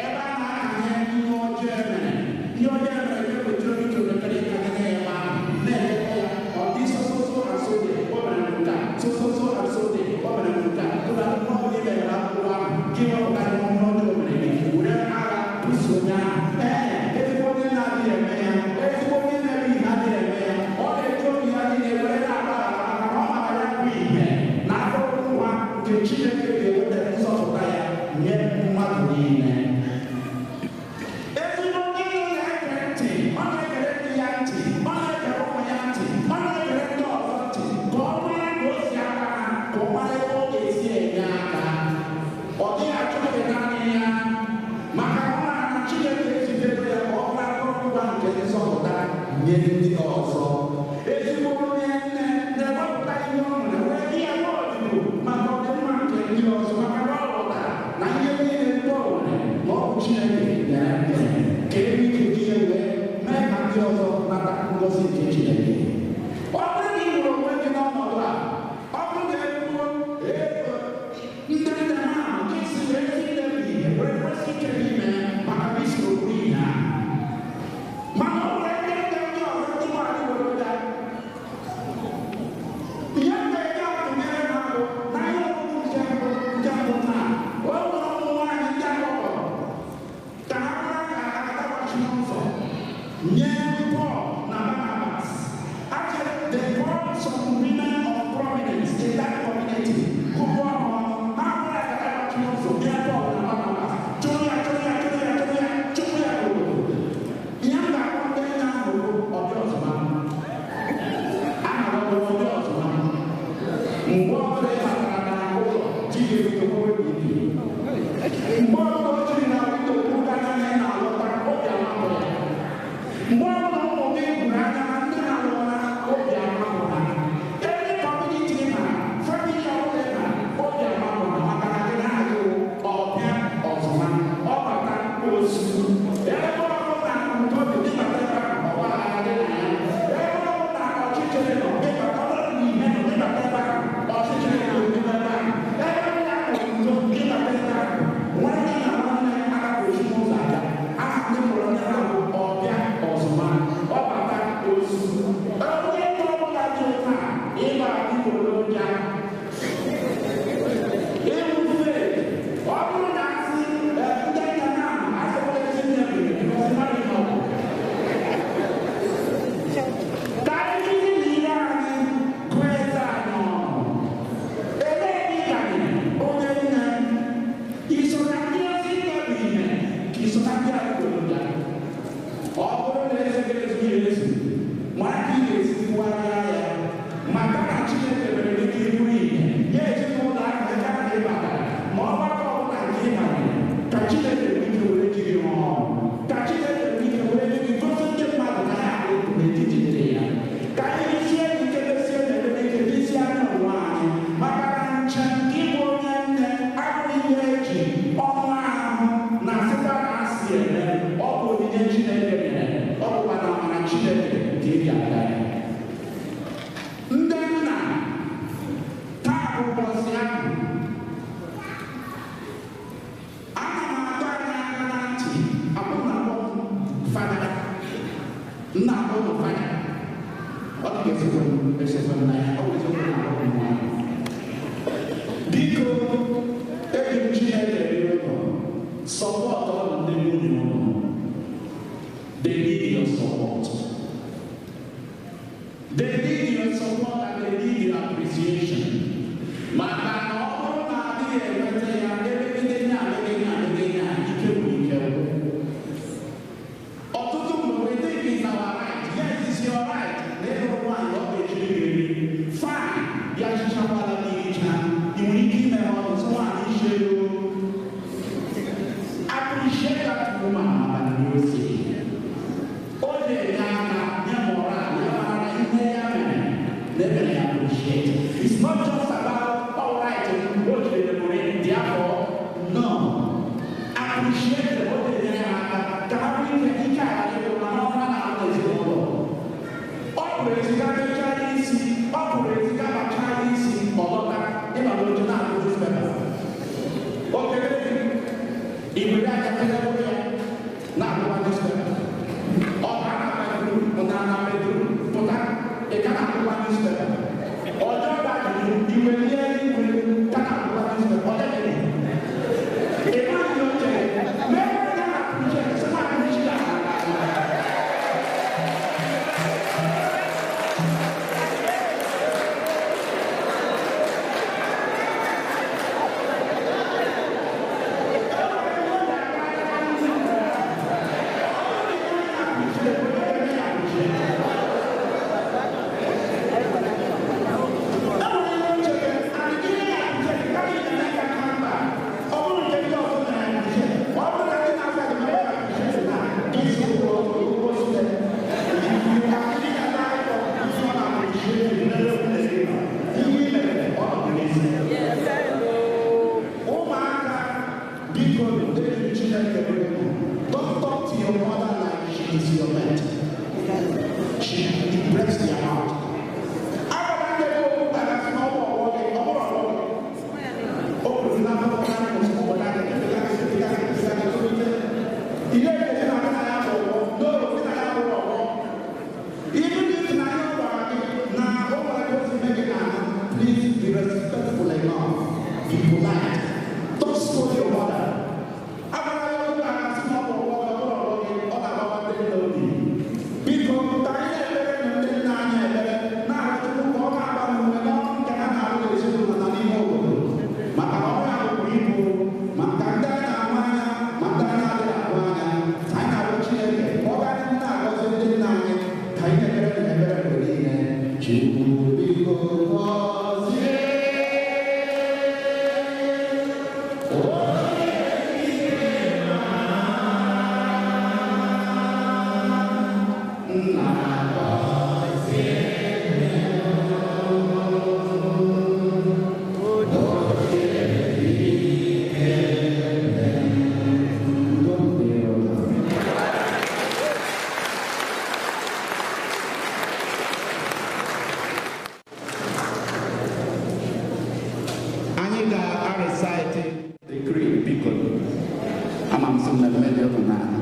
Ebe a na-ahanye ihe ọjọọ emere, ihe ọjọọ emere ga-ewechi onye chọrọ ekpere ịka gị na-ebe ahụ na-eleta ya. Ọ dị so so so and so dị, o mere m nke a, so so so and so dị, o mere m nke a. Tụrụ akwụkwọ ọbụla i mere akwụkwọ ahụ, gị wepụta ihe ọjọọ mere gị, were agha buso onye ahụ. Ee, ezigbo onye na-adịghị eme ya, ezigbo onye na-eme ihe adịghị eme ya. Ọ na-eji obi ya niile were na-agbaghara maka na ọ mara ya bụ ihe. nye ndị ọzọ. Ezigbo onye nne na-ewepụta ihe ọ nwere wee nye ya n'odibo maka ọdịmma nke ndị ọzọ, maka na ọ ghọtara na ihe niile ndị ọ nwere na ọ bụ Chineke nyere ndị ya, ka e nwee ike ji ya wee mee ka ndị ọzọ nata ngọzi nke Chineke. Ọ bụrụ na ị hụrụ onwe gị n'ọnọdụ a, ọ bụrụ na ekwuo ego ndị nne ha nke si ezi nne bụ ihe were kwesị ike n'ime ya maka na isi okwu ihe ahụ. Mana ọ nwere ndị nne ndị ọzọ ndị nwaanyị were ya. Ihe m ga-eji atụnyere ha bụ na ihe ọgụgụ nke mbụ taa, o nwere ụmụ nwaanyị ndị agbọghọ ka ha mara ka ha ga-agbachi n'ụzọ nye Pọl na Barnabas. Actually, they called some women of prominence in that community. Gụgụọ ha ọnụ, ha mara ka ha ga-agbachi n'ụzọ nye Pọl na Barnabas. Chụrụ ya, chụrụ ya, chụrụ ya, chụrụ ya, chụpụ ya n'obodo. Ihe m ga-akpọ ndị nne ahụ bụ ọbịa ọzụma. A na-akpọ ọbịa ọzụma. Mgbe ọbụla ị batara n'ụlọ, di gị ebido nwewe BP. Mgbe ọbụla o jiri na windo kwụga n'anya ị na-alọta, obi amapụ ya. Mgbe ọbụla ụmụ gị gwuru anya na ndị na-alụla, obi amapụ ha. Any community ị bara, family ọbụla ị bara, obi amapụ ha maka na gị na-ayị ọbịa ọzụma, ọ bata ozu. Ebe ọbụla udo dị, ịbata ebe ahụ, ọgba aghara dị na ya. Ebe ọbụla ọchịchịrị nọ, ịbata ọ bụrụ na ihe nọ, ịbata ebe ahụ, ọchịchịrị nọ ebe ahụ. Ebe ọbụla udo, ịbata ebe ahụ. Nwanne na nwanne agaghị esi n'ụzọ aga. Aha ndị mụrụ ndị ha bụ ọbịa ọzụma, ọ bata ozu. Onye nke ọbụla dị otu a, ịba adịgboroja. Ịwụ fake. Ọ bụrụ na asị ndị nne na asịkwala ezi nne biri, because mmadụ nọ. Ka anyị jiri na ile anyị gụọ eze anyị ọnụ. Elee ebe ị ganyere onye nne? I so na ndị ezi nne bụ ihe ka i so na ndị adịgboroja? Ọ bụrụ na eze gị ezughị ezu, mara ka ị ga-esi kwugharịa ya. Maka na Chineke mere gị ka ị bụrụ ihe nye ezinụlọ ahụ ebe ahụ ị batara, ma ọgbakọ ọbụla nke ị banyere, ka Chineke nwee ike were ji gị rụọ ọrụ. Ka Chineke nwee ike were ji gị gosi ndị mmadụ na ya bụ n'etiti ndị ya. Ka anyị sie ike mesie na-ememe ike n'isi anya onwe anyị, maka na nche nke ịbụ onye nne abụghị ihe eji ọnụ ahụ na sịkwa na asị eme. Ọ bụ onyinye Chineke nyere, ọ bụkwa na amara Chineke ka eji aga ya. Ndị nna, taa bụ ụbọchị ahụ. Ana m adọ anyị aka na ntị, abụ m na-akpọ m fada. M na-akpọ m fada. Ọ dị ka esikwe m esikwe m na ya, ọ bụ eziokwu na akpọ m nwa. Biko, eji m Chineke rịọ ụlọ, support ọnụ ndị nwunye ụlọ. They need your support. They need your support and they need your appreciation. Maka na ọ bụrụ na adịghị enweta ya, emegide ya, emegide ya, emegide ya, ike bụ ike gwụ. Ọtụtụ mgbe we think it's our right. Yes, it's your right. Na ịlụrụ nwaanyị ọ ga-ejiri gị eri. Fine, ya chichakwala gị icha. Ị nwere ike ime ha ọnụ sị nwaanyị isi elu. Appreciate that woman maka na o si. Ọ na-enye aka nye moral, ya mara na ihe ya mere na emere ya appreciate. It's not just about all right, o jiri money, therefore, no. Appreciate them, ọ na-enyere ha aka ka ha nwee ike ike aghara ịgwụ na ọrụ ha na-arụ n'ezinụlọ. Ọ pụrụ ezi ka mechaa ya isi, ọ pụrụ ezi ka bachaa ya isi, ọ lọta ịnọ n'oche na-agụ newspaper. O kelere gị, i were aka kelewere ya na-agụwa newspaper. Ọ bara na bedroom, pụta na bedroom, pụta, ị ka na-agụkwa newspaper. Ọjọọ ga-ajụjụ, i welie igwe ka na-agụkwa newspaper. Ọ dịghị. Ị maghị ihe o chere. Mee ya na appreciate, sị nwaanyị isi ya.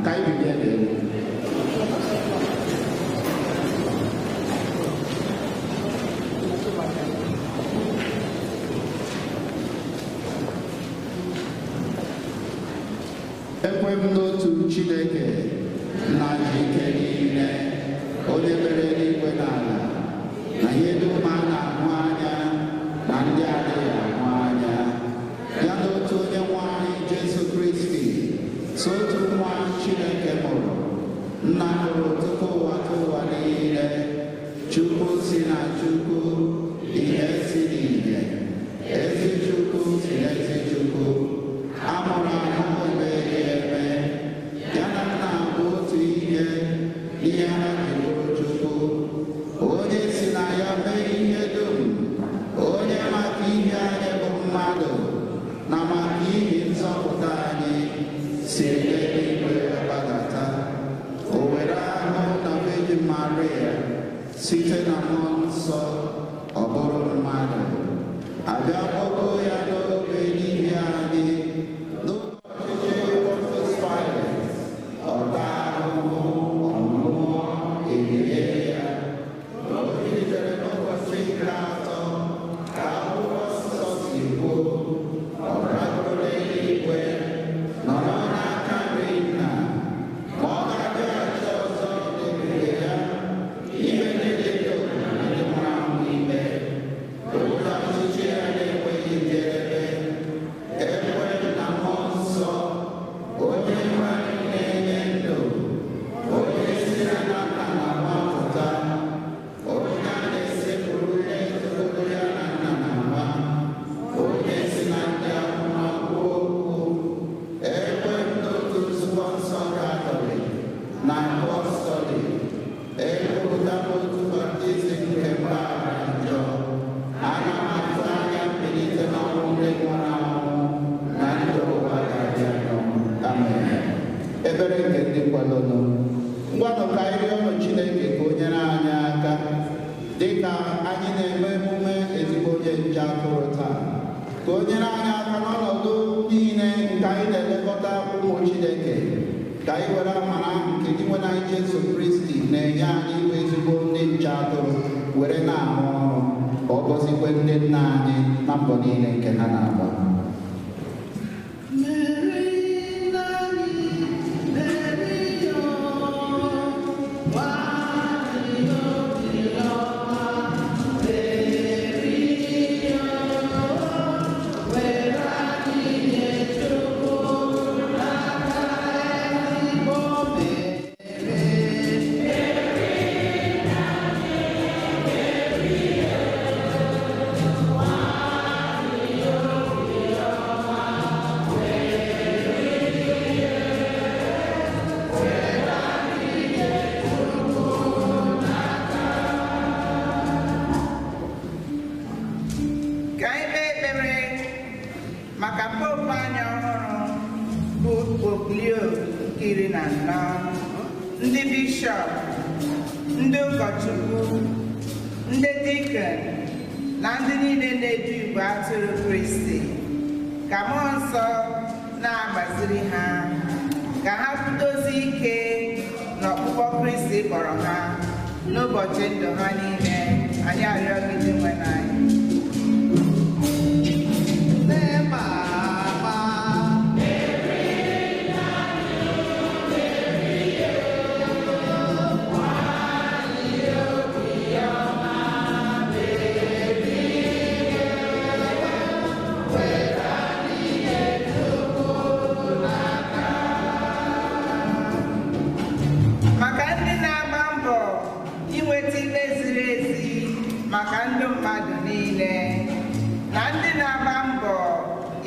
Ka anyị bilie n'elu. Ekwe m n'otu Chineke nna ji ike niile, onye mere eluigwe na ala, na ihe dum a na-ahụ anya na ndị adịghị ahụ anya, ya na otu onye nwe anyị Jesu Kristi, so otu nwa Chineke mụrụ, nna mụrụ tupu ụwa tụ ụwa niile, Chukwu si na Chukwu, ihe si n'ihe, ezi Chukwu si n'ezi Chukwu, amụrụ amụ emeghị eme, ya na nna bụ otu ihe, n'ihe ha ji bụrụ Chukwu, onye si na ya mee ihe dum, onye maka ihe anyị bụ mmadụ, na maka ihi nzọpụta anyị, siri n'eluigwe gbadata. O were ahụ na Virgin Maria, site na mmụọ nsọ, ọ bụrụ mmadụ. Abịa kpọgo ya n'obe n'ihi anyị, n'ụbọchị Pontius Pilate, ọ taa ahụhụ, ọ nwụọ, e lie ya. O bilitere n'ụbọchị nke atọ, ka akwụkwọ nsọ si kwuo, ọ ragoro n'eluigwe, nọrọ n'aka nri nna, ma ọ ga-abịaghachi ọzọ n'ebube ya, ime ndị dị ndụ na ndị nwụrụ anwụ ikpe. Obodo ọchịchị ya na-enweghị njedebe. Ekwe na mmụọ nsọ, onye nwe anyị na-enye ndụ, onye si na nna na nwa pụta, onye a na-esekpuru na-etokọrọ ya na nna na nwa, onye si na ndị amụma kwuo okwu. Ekwe m n'otu nzukọ nsọ Katọlik na apọstọlik, ekwupụta m otu baptizim nke mgbaghara njọ. Ana m atụ anya mbilite n'ọnwụ ndị nwụrụ anwụ na ndụ ụwa ga-abịanụ. Amen. Ebere nke ndị kwadonụ. Ngwanụ ka anyị rịọ Chineke ka o nyere anyị aka dị ka anyị na-eme emume ezigbo onye nche atụrụ taa. Ka o nyere anyị aka n'ọnọdụ niile nke anyị na-elekọta ụmụ Chineke. Ka anyị were amara nke Dinwenụ anyị Jesu Kristi na-enye anyị ịbụ ezigbo ndị nche atụrụ were na-arụ ọrụ, ka ọ gọzikwe ndị nna anyị na mbọ niile nke ha na-agba. Ka anyị kpee ekpere maka popu anyị ọhụrụ bụ Pope Leo nke 14, ndị bishọp, ndị ụkọchukwu, ndị dikon na ndị niile na-edu igwe atụrụ Kristi, ka mmụọ nsọ na-agbaziri ha, ka ha kwudozie ike n'ọkpụkpọ Kristi kpọrọ ha n'ụbọchị ndụ ha niile. Anyị arịọ gị Dinwenụ anyị. Maka ndị na-agba mbọ inweta ikpe ziri ezi maka ndụ mmadụ niile, na ndị na-agba mbọ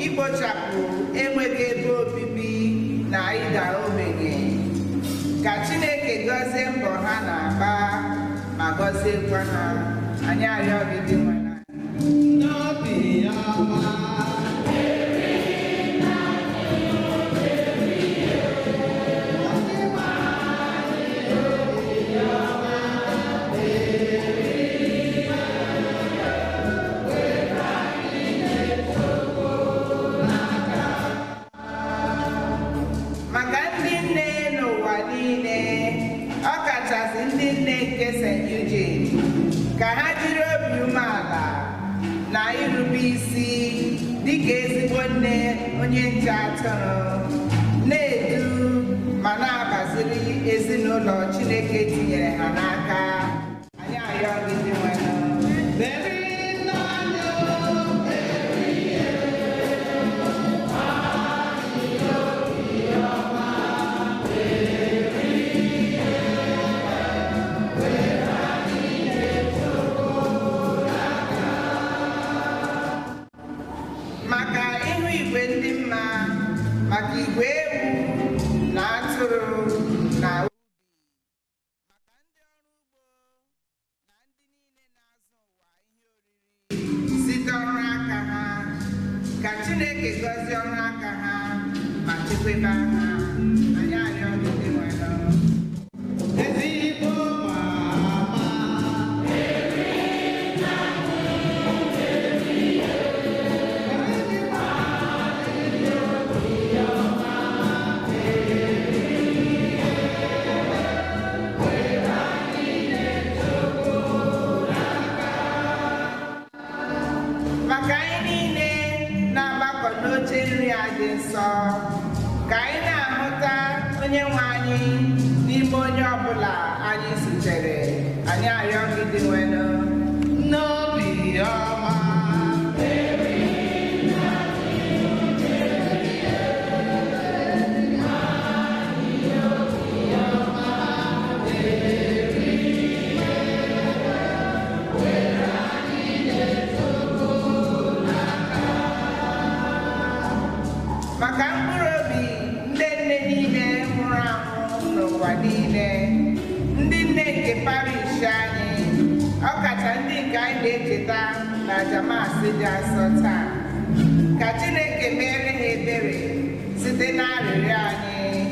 ikpochapụ enweghị ebe obibi na ịda ogbenye, ka Chineke gọzie mbọ ha na-agba ma gọziekwa ha. Anyị arịọ gị Dinwenụ anyị. Maka ndị nne n'ụwa nke St. Eugene ka ha jiri obi umeala na irube isi dịka ezigbo nne onye nche atụrụ na-edu ma na-agbaziri ezinụlọ Chineke tinyere ha n'aka. Anyị arịọ gị dị nwere. Maka ihu igwe ndị mma, maka igwe ewu na atụrụ na ubi, maka ndị ọrụ ugbo na ndị niile na-azụ ụwa ihe oriri site ọrụ aka ha, ka Chineke gọzie ọrụ aka ha ma chekwaba ha. Anyị arịọ gị dị nwere. Ezigbo mama. Maka anyị niile na-agbakọ n'oche nri a dị nsọ, ka anyị na-ahụta onye nwe anyị n'ime onye ọbụla anyị zutere. Anyị arịọ gị dị nwere N'obi ọma. Maka mkpụrụ obi ndị nne niile nwụrụ anwụ n'ụwa niile, ndị nne nke parish anyị, ọkacha ndị nke anyị na-echeta na Jamasị dị asọ taa, ka Chineke mere ha ebere site n'arịrịọ anyị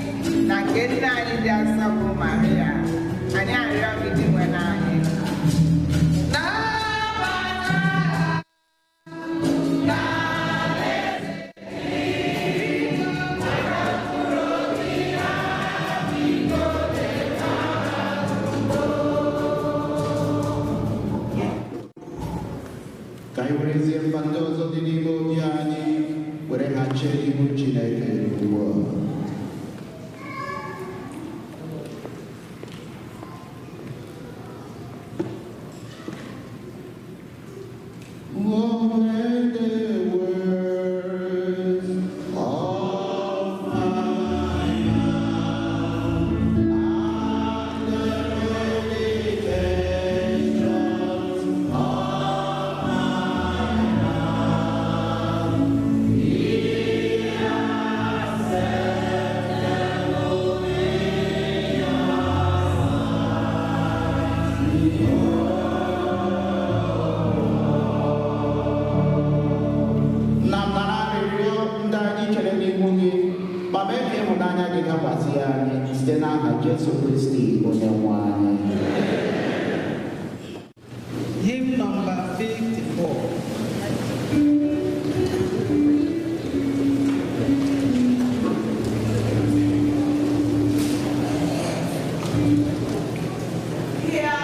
na nke nne anyị dị asọ bụ Maria. Anyị arịọ gị dị nwere anyị. Ka anyị werezie mba ndị ọzọ dị n'ime obi anyị were ha chee n'ihu Chineke ugbu a. Lord, the words of my mouth and the meditations of my heart be acceptable in your sight. Na nara arịrịọ ndị anyị chere n'ihu gị, ma mee ka ịhụnanya gị dakwasị anyị site n'aha Jesu Kristi onye nwe anyị. Hymn number 54. Yeah.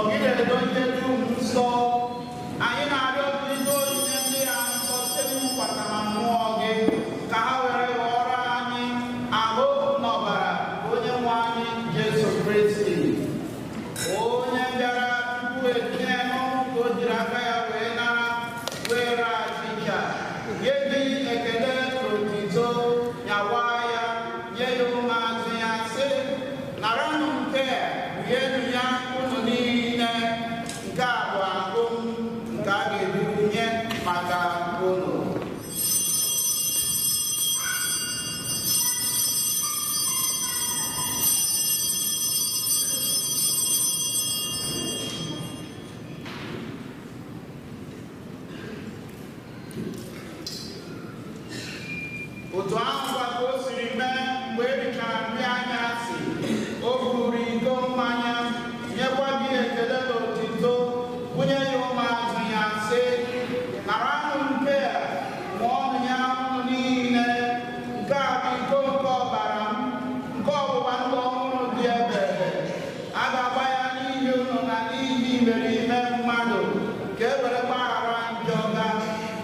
Gị na-edo ihe dum nsọ. Anyị na-arịọ gị ido onyinye ndị a nsọ site n'iwukwasara mmụọ gị, ka ha were ghọọrọ anyị ahụ na ọbara onye nwe anyị Jesu Kristi, onye bịara tupu etinye n'ọnwụ ka o jiri aka ya wee nara were achịcha, nye gị ekele na otito, nyawa ya, nye ya ụmụazụ ya, sị: naranụ nke a, rienụ ya unu niile, nke a bụ ahụ m nke a ga-ebunye maka unu. Otu ahụ kwa ka o siri mee mgbe e richara nri anyasị, o buru iko mmanya, nyekwa gị ekele na otito, bunye ya ụmụazụ ya, sị: naranụ nke a, ṅụọnụ ya unu niile, nke a bụ iko nke ọbara m, nke ọgbụgba ndụ ọhụrụ dị ebere. A ga-agba ya n'ihi unu na n'ihi imerime mmadụ, ka e were gbaghara njọ ga.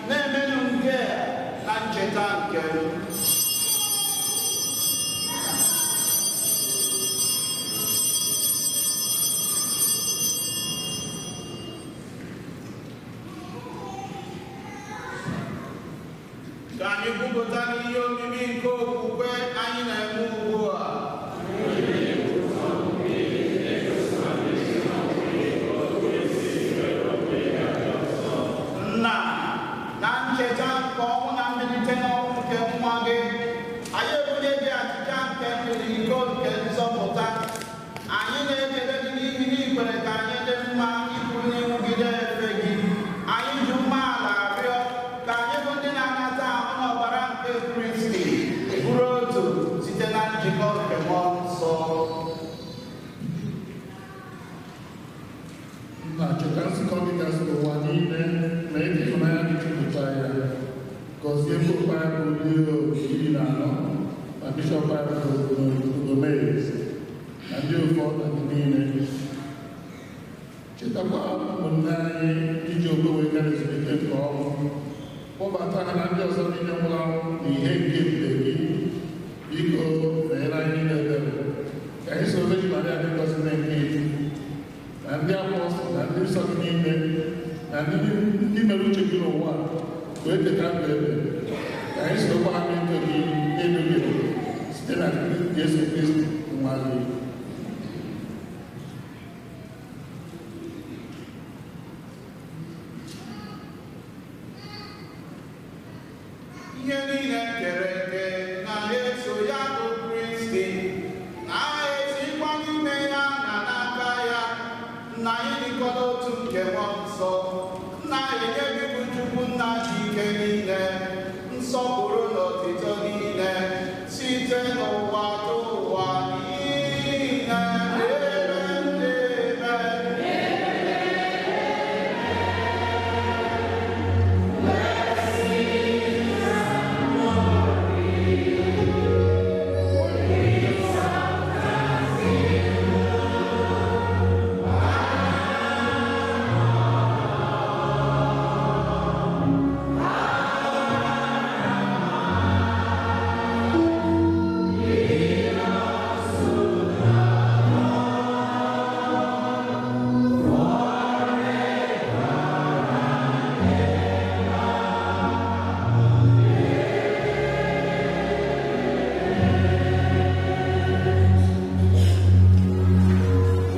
Na-emenụ nke a na ncheta nke m. Ka anyị kwupụta n'ihe omimi nke okwukwe anyị na-eme ugbu a. Nna, na ncheta nke ọnwụ na mbilite n'ọnwụ nke nwa gị, anyị ebunye gị achịcha nke ndụ na iko nke nzọpụta. Anyị na-ekele gị n'ihi na i kwere ka anyị dị mma ịbụ n'ihu gị na-efe gị. Anyị ji umeala arịọ ka anyị bụ ndị na-anata ahụ na ọbara nke Kristi bụrụ otu site na njikọ nke Mmụọ Nsọ. Nna, cheta nzukọ gị gasị n'ụwa niile ma ebe ịhụnanya gị jupụta ya. Gọzie Popu anyị bụ Leo XIV na Bishọp anyị bụ Gomez na ndị ofe ọka gị niile. Chetakwa ụmụnne anyị ndị ji okwe wee gara ezumike nke ọnwụ. Kpọbata ha na ndị ọzọ niile nwụrụ anwụ na ihe nke ebube gị. Biko meere anyị niile ebere. Ka anyị soro Virgin Maria dị ngọzi na nke Chukwu, na ndị apọstụl na ndị nsọ gị niile, na ndị mere uche gị n'ụwa wee keta ndụ ebe. Ka anyị sorokwa ha mee ntọ gị n'eluigwe site na Jesu Kristi nwa gị. Ihe niile kere eke na-eso ya bụ Kristi, na-esikwa n'ime ya na n'aka ya, na anyị dịkọ n'otu nke Mmụọ Nsọ. Nna, enye gị bụ Chukwu Nna ji ike niile, nsọpụrụ na otito niile, site n'ụwa tụ ụwa niile. Amen. Amen.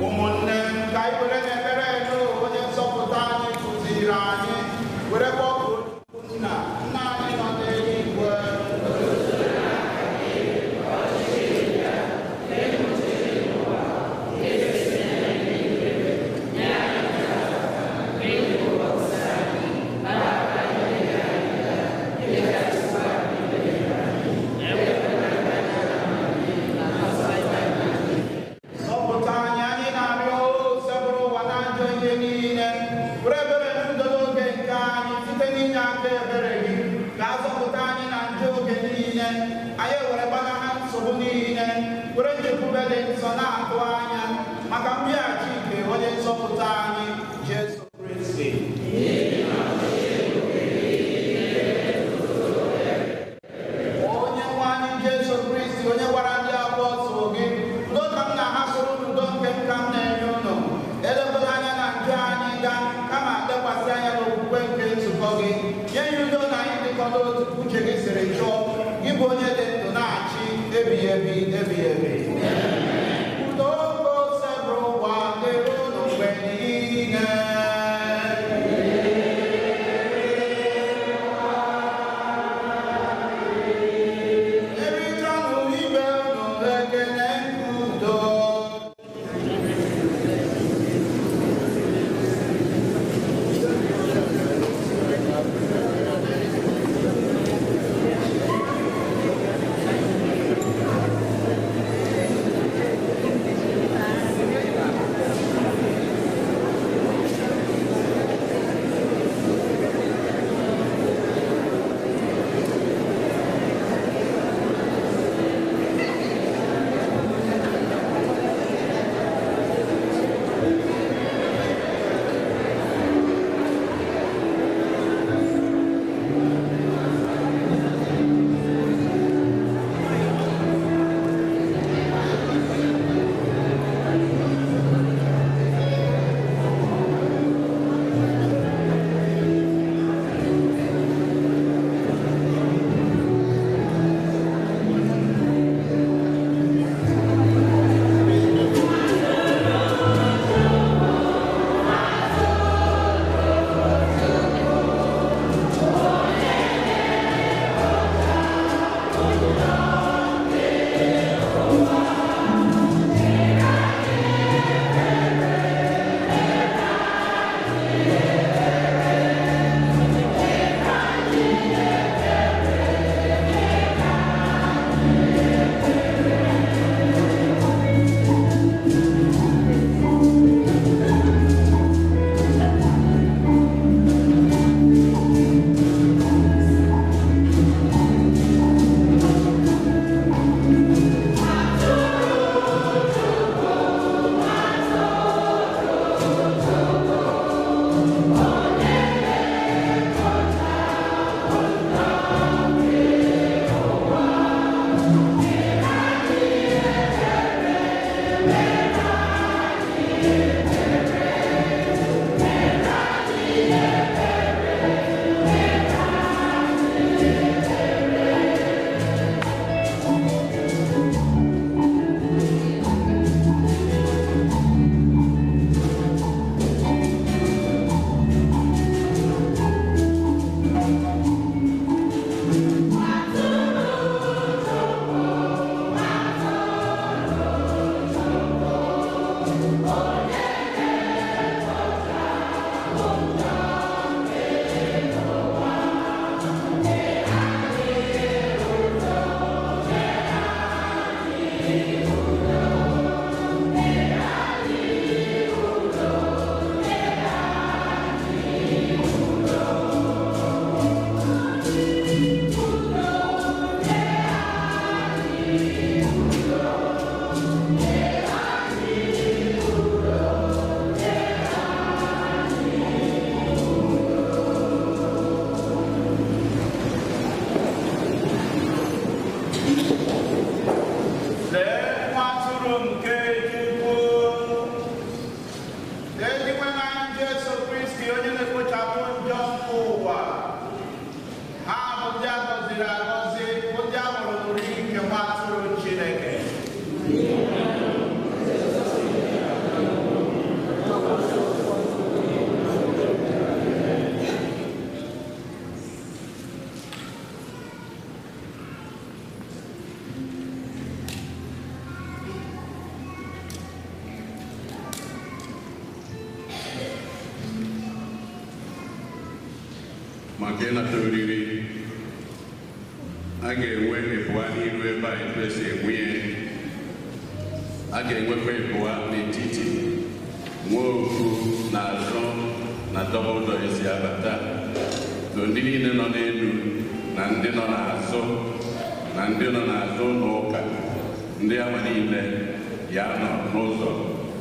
Ụmụnne m, ka anyị were n'ekpere nụ onye nzọpụta anyị kụziri anyị, werekwa ọkụ Nna, nna anyị nọ n'eluigwe. Zọpụta anyị, anyị na-arịọ, sebụrụ ụwa na ajọ ihe niile, were ebere n'udo n'oge nke anyị site n'inye aka ebere gị, ka a zọpụta anyị na njọ oge niile, anyị ewere gbanaha nsogbu niile, were nchekwube dị nsọ na-atụ anya maka mbịaghachi nke onye nzọpụta ebi ebi ebi. Udo Osebụrụwa dịrị unu mgbe niile. Eritanụ ibe unu ekele nke udo. Lee nwa atụrụ nke Chukwu. Eluigwe na Jesu Kristi onye na-ekpochapụ njọ nke ụwa. Ha bụ ndị a gọziri agọzi, bụ ndị a mụrụ n'oriri nke nwa atụrụ Chineke. Maka ịnata oriri, a ga-enwe ịbụa n'iru ebe a etu esi enwe ya. A ga-enwekwa ịbụa n'etiti, nwee ofu n'azụ na double door esi abata. So ndị niile nọ n'elu na ndị nọ n'azụ na ndị nọ n'azụ ụlọ ụka, ndị ama niile ya nọ n'ụzọ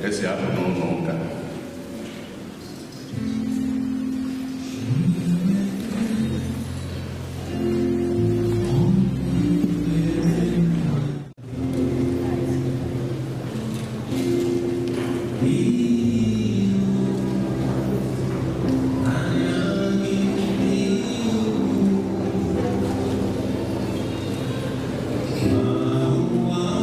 esi apụ n'ụlọ ụka. Oh.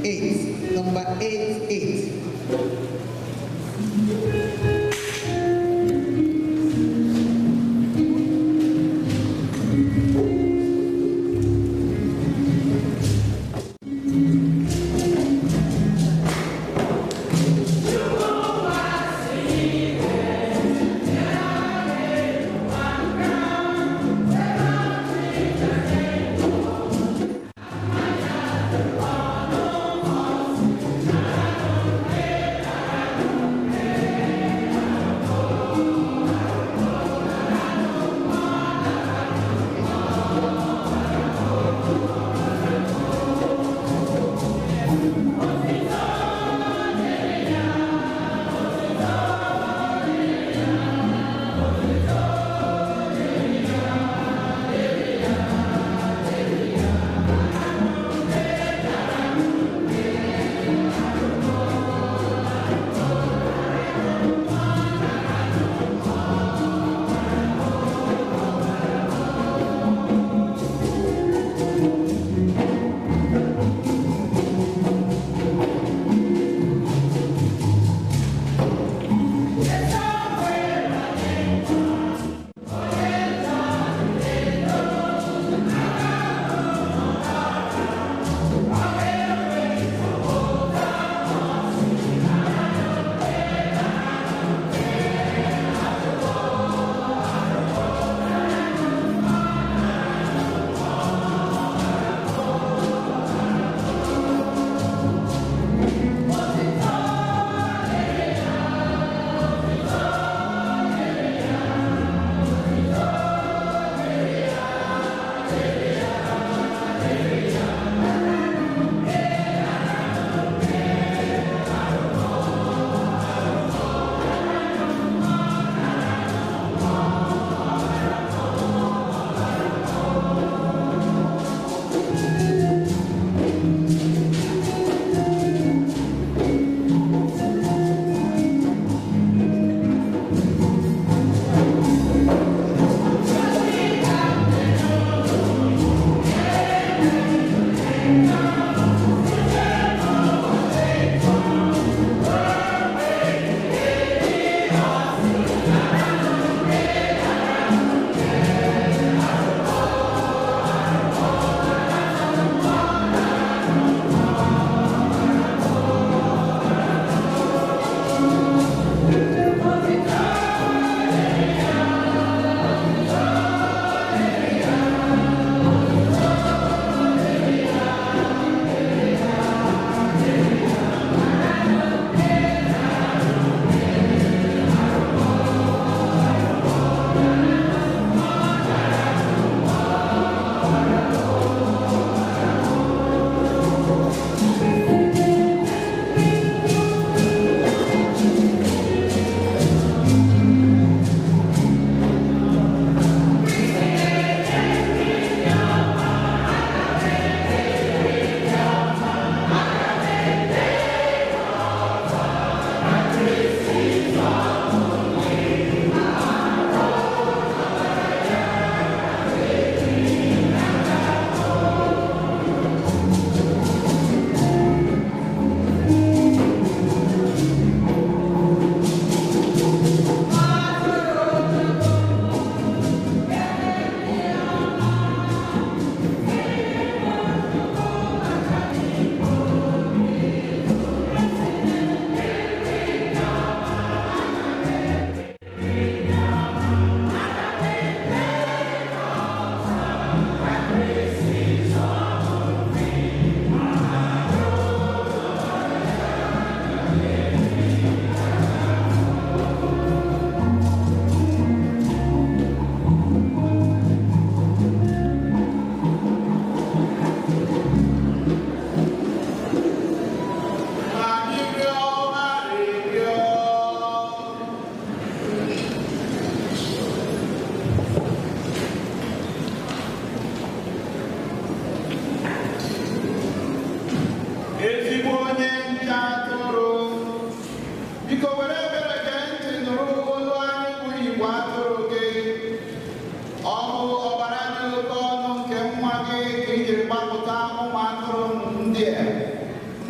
8. Number 88.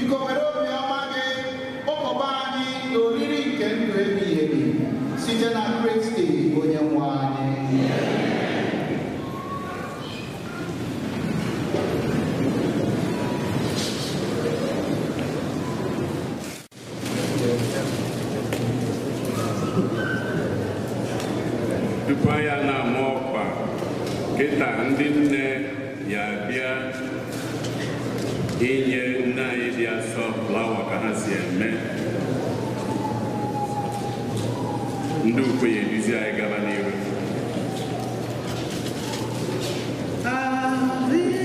Biko were obiọma gị kpọkọba anyị n'oriri nke ndụ ebighị ebi site na Kristi onye nwe anyị. Tupu anyị na-ama ọkwa kịta, ndị nne ya bịa inye nne anyị dị asọ flower ka ha si eme. Ndị ukwe ya eduzi anyị gaba n'iru. Amen.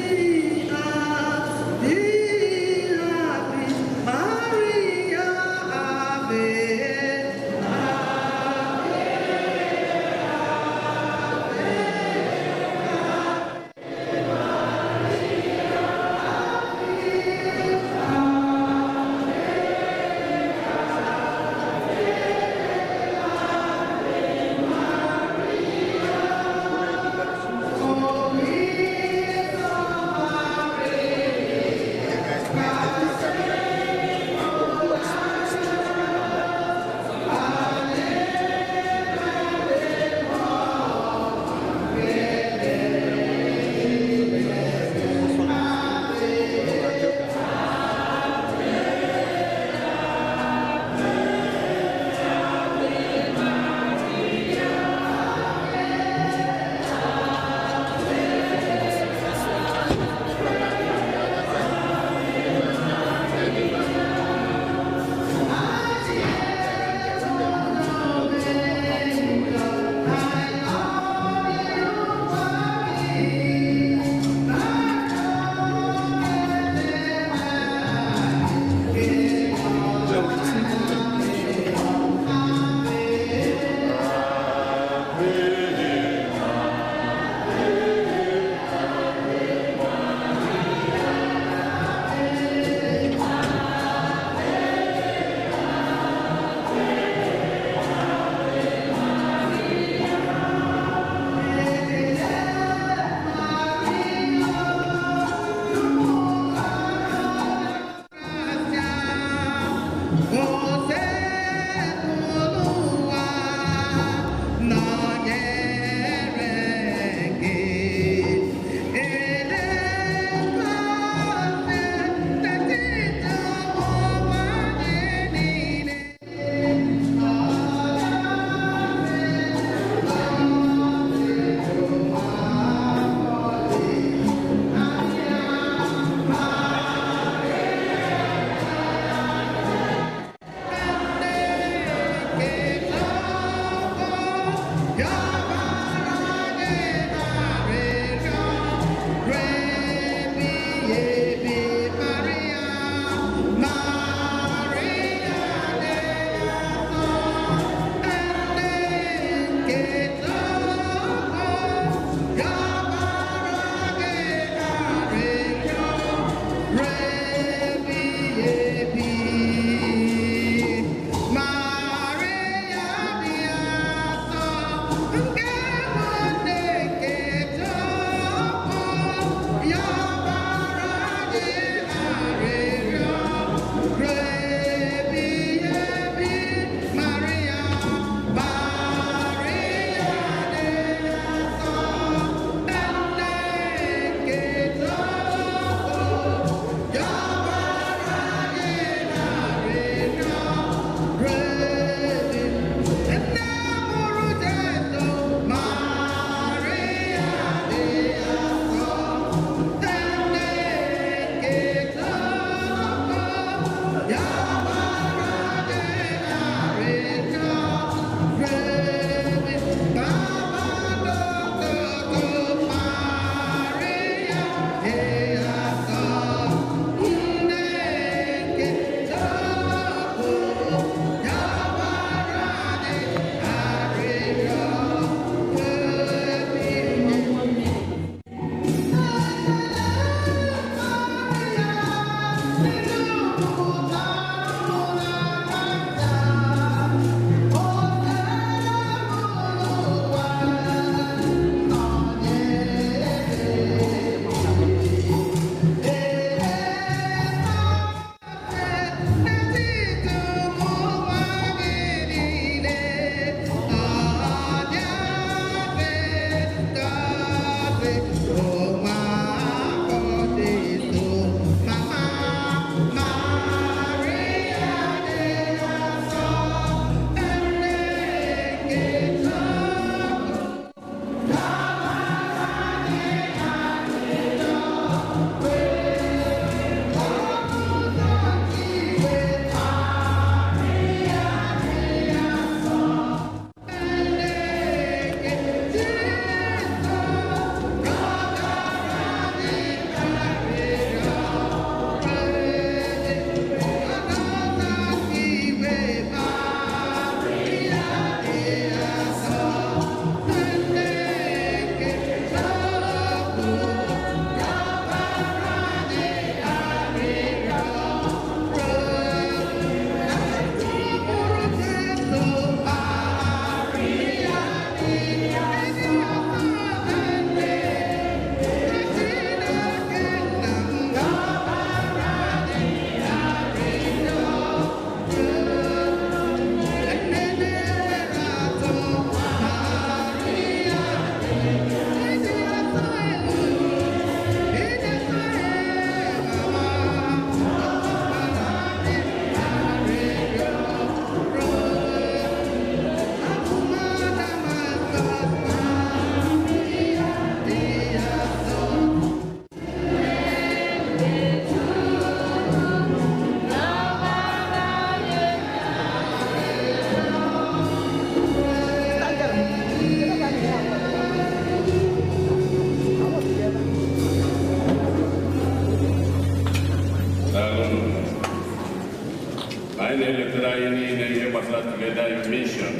Anyị na-eletara anyị niile ihe gbasara Together in Mission.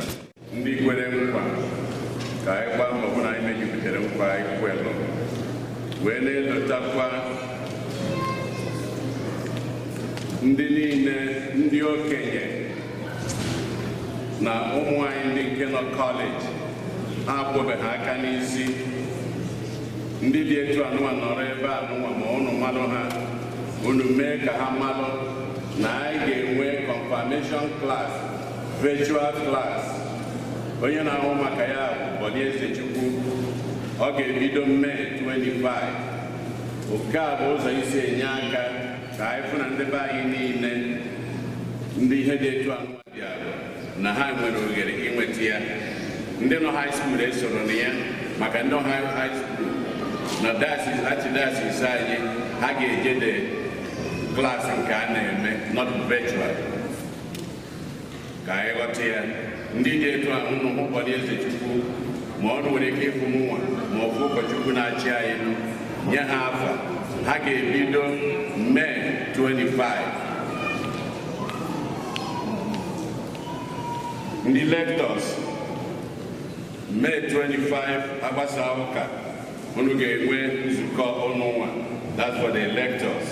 Ndị kwere nkwa ka anyị gbaa mbọ hụ na anyị mejupụtara nkwa anyị kwelụ, wee na-elotakwa ndị niile, ndị okenye na ụmụ anyị ndị nke nọ kọleji ha akwụbeghị aka n'isi. Ndị dị etu anụnwa nọrọ ebe anụnwa, ma unu malụ ha, unu mee ka ha malụ na anyị ga-enwe confirmation class, virtual class. Onye na-ahụ maka ya bụ Bọlie Ezechukwu. Ọ ga-ebido Mee 25. Nke a bụ ụzọ isi enye aka ka anyị fụ na ndị be anyị niile, ndị ihe dị etu anụnwa dị alụ, na ha nwere ohere inweta ya. Ndị nọ high school esoro na ya, maka ndị high school na diocese, archdiocese anyị, ha ga-eje de klaasị nke a na-eme, not virtual. Ka anyị ghọta ya. Ndị dị etu ahụ nụ hụ Bọlie Ezechukwu, ma ọ nwere ike ịfụ mụnwa ma ọ bụ ụkọchukwu na-achị anyị nụ, nye ha afa. Ha ga-ebido Mee 25. Ndị lectors, Mee 25 agbasa ụka, unu ga-enwe nzukọ ọnụ nwa. That's for the lectors.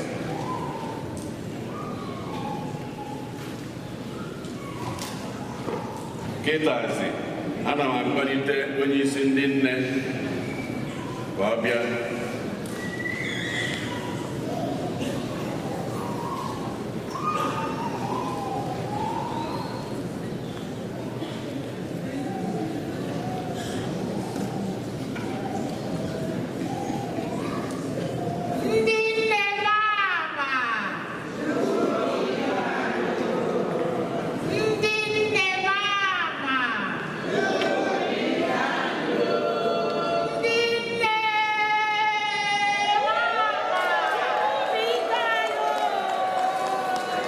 Kịtazi ana m akpọlite onye isi ndị nne ka ọ bịa. Ndị nne mama, ndị nne mama, ndị nne mama,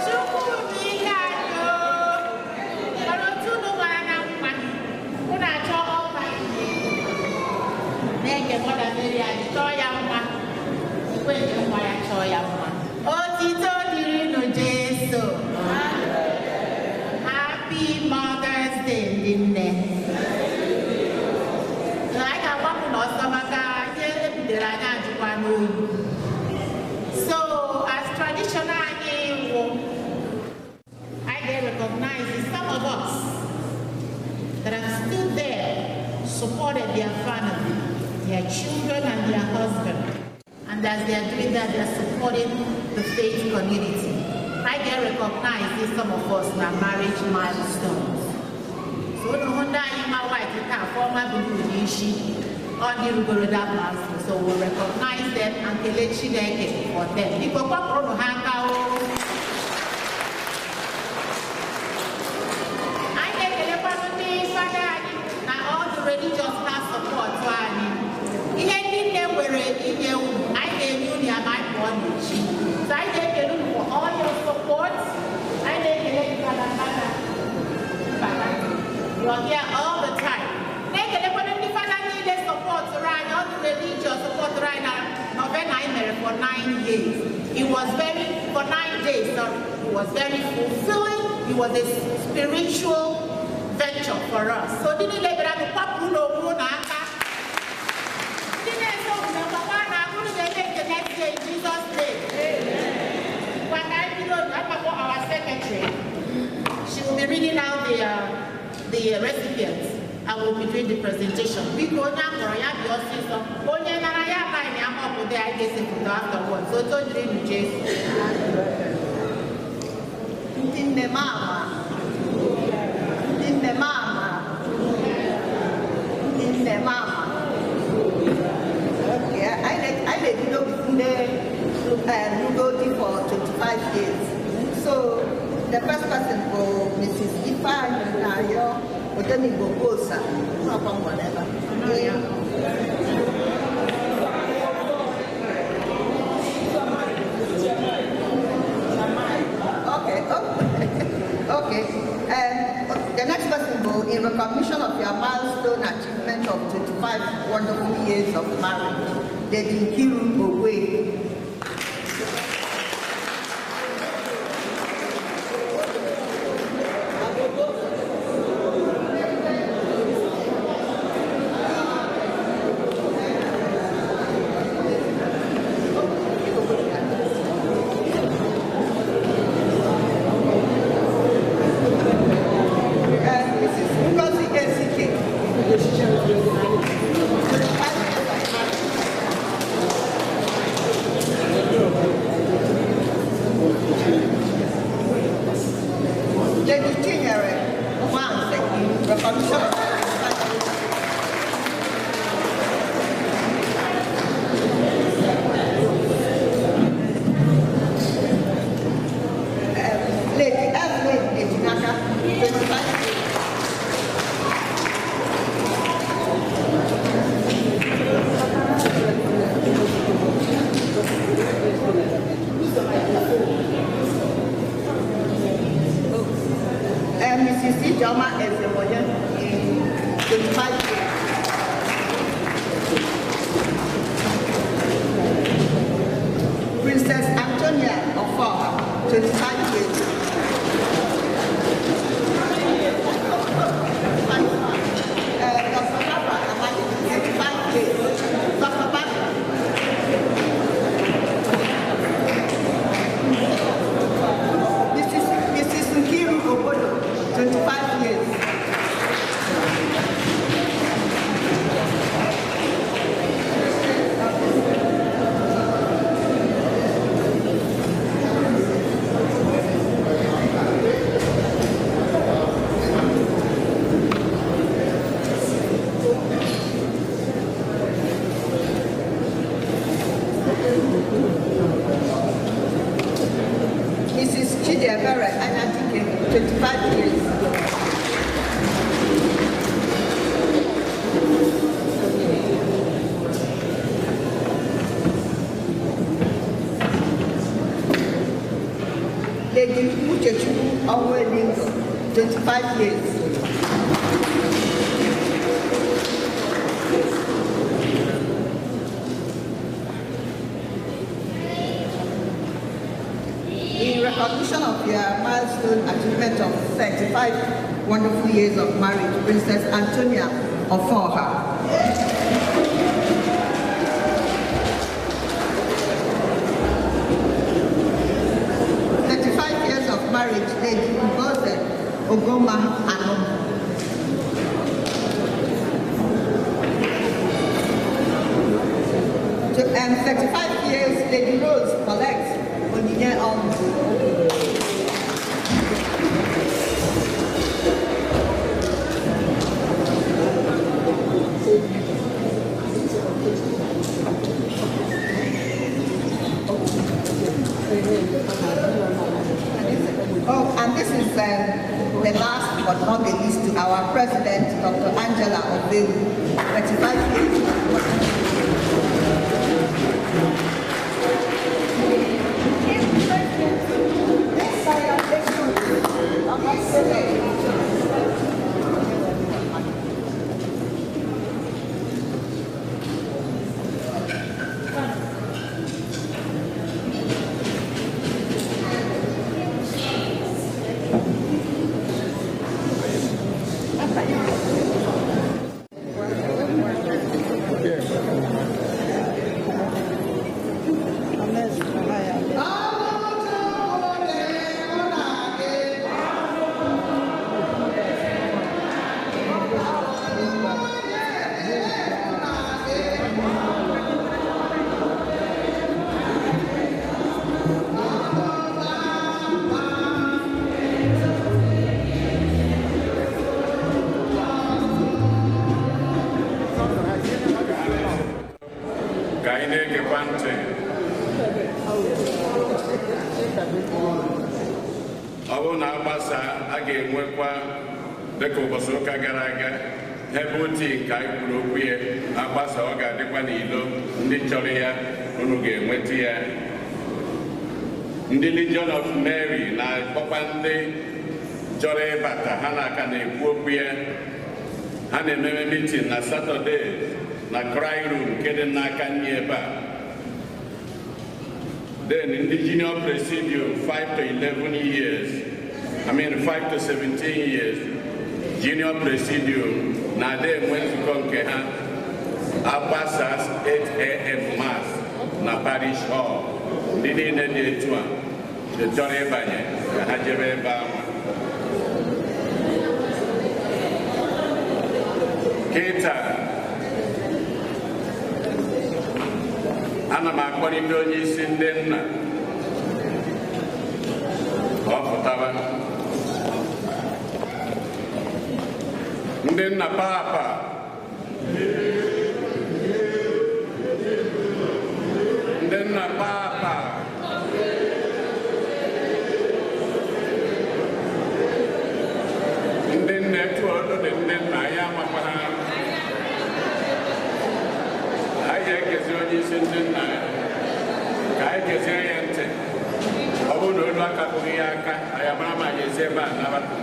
Chukwu bụ ihe anyị o. Mana otu unu mara na mma, unu achọ ọba na-ege Mother Mary anyị chọọ ya mma. Ekwe nke nwa ya chọọ ya mma. Otito dịrịnụ Jesu. Happy Mother's Day, ndị nne. Anyị ga-agbapụ n'ọsọ maka ihe ebidoro anyị ajụkwa n'oyi. So, as tradition anyị wụ, anyị ga-recognize some of us that have stood there, supported their family, their children and their husband. And as they are doing that, they are supporting the faith community. I get recognized in some of us now marriage milestones. So Honda my wife, former Blue on the Rugoro that milestone. So we'll recognize them and kele Chineke for them. Biko kwapụrụnụ ha aka o. Anyị na-ekelekwanụ ndị fada anyị na all the religious ha support anyị. Ihe ndị nne nwere inye unu, anyị ga-enye unu ya ma anyị pụọ n'echi. So anyị na-ekele unu for all your support. Anyị na-ekele gị Fada Fada. Fada. You are here all the time. Na-ekelekwanụ ndị fada niile supportụrụ anyị, all the religious supportụrụ anyị na novena anyị mere for 9 years. It was very, for 9 days, sorry. It was very fulfilling. It was a spiritual venture for us. So ndị niile bịara nụ kwapụrụ n'onwe unu aka. Ndị na-eso unu gbakwa na unu ga-eme nke next year in Jesus' name. Ngwa ka anyị bido, agbakọ our secretary. She will be reading out the recipients and will be doing the presentation. Biko onye akpọrọ ya bịa ọsịsọ, onye nara ya anaghị na ama ọpụta ya ga-esi pụta afterwards. So otu o jiri nụ Jesu. Ndị nne mama, ndị nne mama, ndị nne mama. Okay, I na-ebido with ndị Lugodi for 25 years. So the first person bụ Mrs. Ifeanyi Nayo Odenigbo Bosa. Ọkwa m whatever. Okay, okay. The next person will, in recognition of your milestone achievement of 25 wonderful years of marriage, Lady Nkiru Ogwe. Mrs. Ijeoma Ezemoye, in 25 years. Princess Antonia Ofoha, 25 years. Dr. Barbara Amadi, 25 years. Dr. Barbara. Mrs. Nkiru Obodo, 25 years. Mrs. Chidiebere Anyadike, 25 years. Lady Uchechukwu Onwelingo, 25 years. In recognition of your milestone achievement of 35 wonderful years of marriage, Princess Antonia Ofoha. 35 years of marriage, Lady Ngozi Ogoma Anum. And 35 years, Lady Rose Colette Onyinye Onwu. Oh, and this is the last but not the least to our president, Dr. Angela Obewu, 35 years. Ka anyị na-egekwa ntị. Ọ bụrụ na agbasa, a ga-enwekwa dịka ụbọchị ụka gara aga ebe oti nke anyị kwuru okwu ya agbasa, ọ ga-adịkwa n'ilo. Ndị chọrọ ya, unu ga-enweta ya. Ndị Legion of Mary na-akpọkwa ndị chọrọ ịbata ha na-aka na-ekwu okwu ya. Ha na-ememe meeting na Saturday na cry room nke dị n'aka nri ebe a. Then ndị junior presidium 5 to 11 years, I mean 5 to 17 years, junior presidium na-ada enwe nzukọ nke ha agbasa 8 a.m. mass na parish hall. Ndị niile dị etu a chọrọ ịbanye ka ha jebe ebe ahụ. Kịta ana m akpọlite onye isi ndị nna ka ọ pụtaba. Ndị nna papa, ndị nna papa, ndị nna etu ọdụ dị, ndị nna anyị amakwa ha. Anyị ga-ekezi onye isi ndị nna ya ka anyị kezie ya ntị. Ọ bụrụ na olu akapụghị ya aka, anyị amara ma anyị esi ebe a nabata.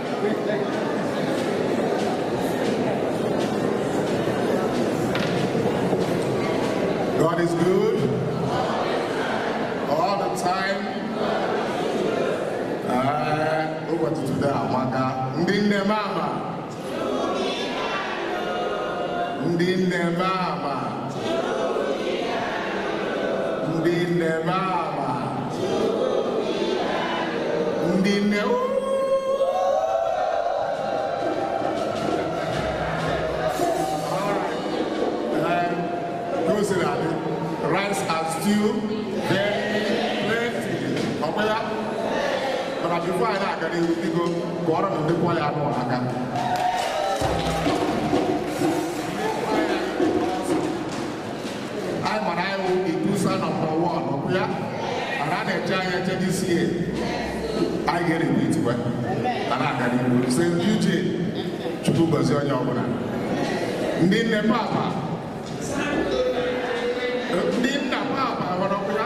God is good all the time. Ụbọchị today amaka. Ndị nne m ama. Ndị nne m ama. Ndị nne m ama. Ndị nne. Rice and stew, very plenty. Ọkwa ya? Mana before anyị na-aga n'ihu, biko kụọrọ m ndị kwaya anụ aka. Anyị mara anyị wụ Igusa nọmba 1, ọkwa ya? Mana a na-eche anyị eche this year. Anyị ga-erepit kwe. Ma na-aga n'ihu. St. Eugene, Chukwu gọzie onye ọbụla. Ndị nne papa. Ndị nna papa nwere ọkụ ya?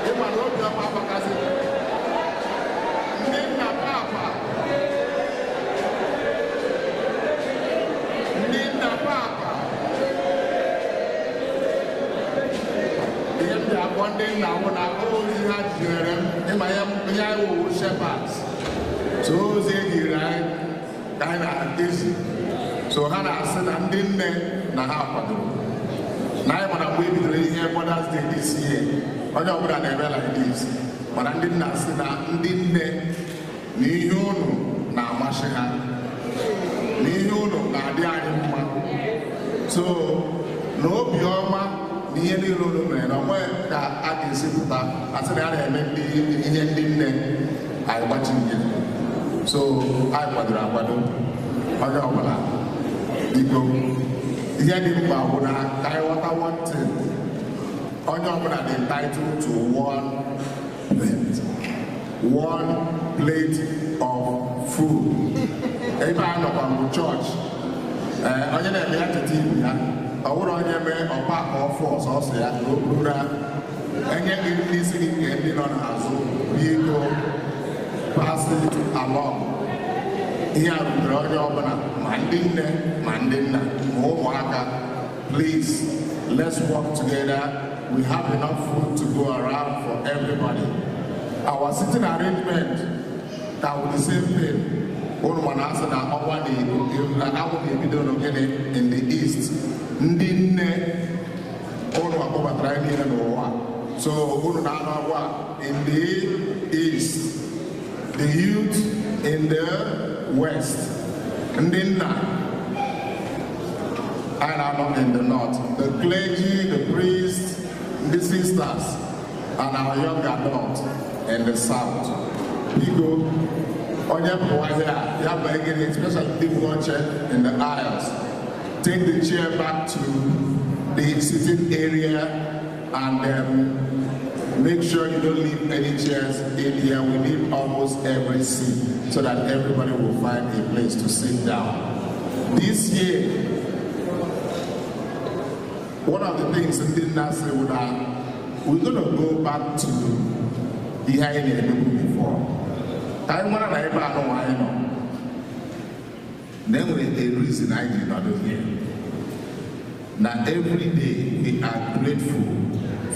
Ịma na obiọma agbakasị. Ndị nna papa. Ndị nna papa. Ihe m ji akpọ ndị nna wụ na ozi ha jidere m ịma ihe anyị wụ shepherds. So ozi e jiri anyị ka anyị na-ezi. So ha na-asị na ndị nne na ha kwadoro. Na anyị mara mgbe e bidoro ihe Mother's Day this year, onye ọbụla na-eme like this. Mana ndị nna sị na ndị nne na ihe unu na-amasị ha, na ihe unu na-adị anyị mma. So na obiọma na ihe niile unu mere na onwe ka a ga-esi pụta asị na ya na-eme ihe ndị nne anyị gbachi nkịtị. So anyị kwadoro akwado onye ọbụla biko. Ihe dị mkpa bụ na ka anyị ghọta one thing. Onye ọbụla dị entitled to one plate. One plate of food. Ebe a nọkwa bụ chọọchị. Onye na-eme ya cheta ibu ya. Ọ bụrụ onye mee ọkpa ka ọ fụ ọsọsọ ya ka o buru na enye gị n'isi gị nke ndị nọ n'azụ biko pass it along. Ihe a rutere onye ọbụla ma ndị nne ma ndị nna ma ụmụaka. Please, let's work together. We have enough food to go around for everybody. Our sitting arrangement ka wụ the same thing. Unu mana asị na ọnwa na-anwụ ga-ebido n'ogene in the east. Ndị nne unu akpọbatara anyị niile n'ụwa. So unu na-anọ ọnwa in the east, the youth in the west, ndị nna and are in the north, the clergy, the priests, the sisters, and our young adults in the south. Biko, onye pụwa here, ya bụ egede, especially ndị bụ oche in the aisles. Take the chair back to the sitting area and make sure you don't leave any chairs in here. We need almost every seat so that everybody will find a place to sit down. This year, one of the things in the nursery would have, we're going to go back to ihe anyị na-emebu before. Ka anyị mara na ebe anụ anyị nọ, na enwere a reason anyị ji nọdụ here. Na every day we are grateful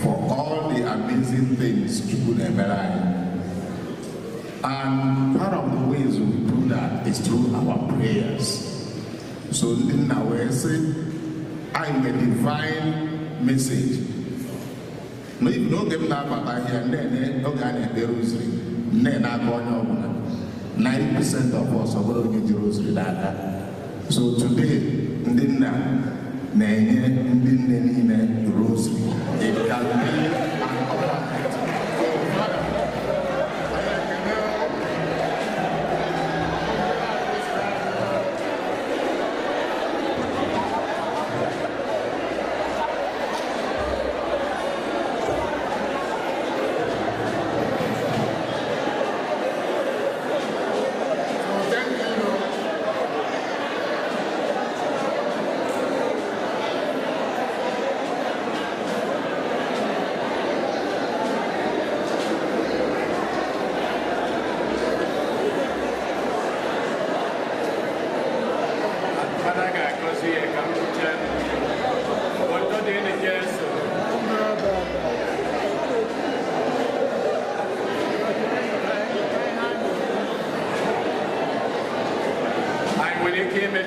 for all the amazing things Chukwu na-emere anyị. And part of the ways we do that is through our prayers. So ndị nna wee sị, anyị nwere divine message. N'oge m na-abata here, nne oge a na-ekpe rosary, nne na-aka onye ọbụla. 90% of us ọ bụrụ onye ji rosary n'aka. So today, ndị nna na-enye ndị nne niile rosary. It can be an ornament.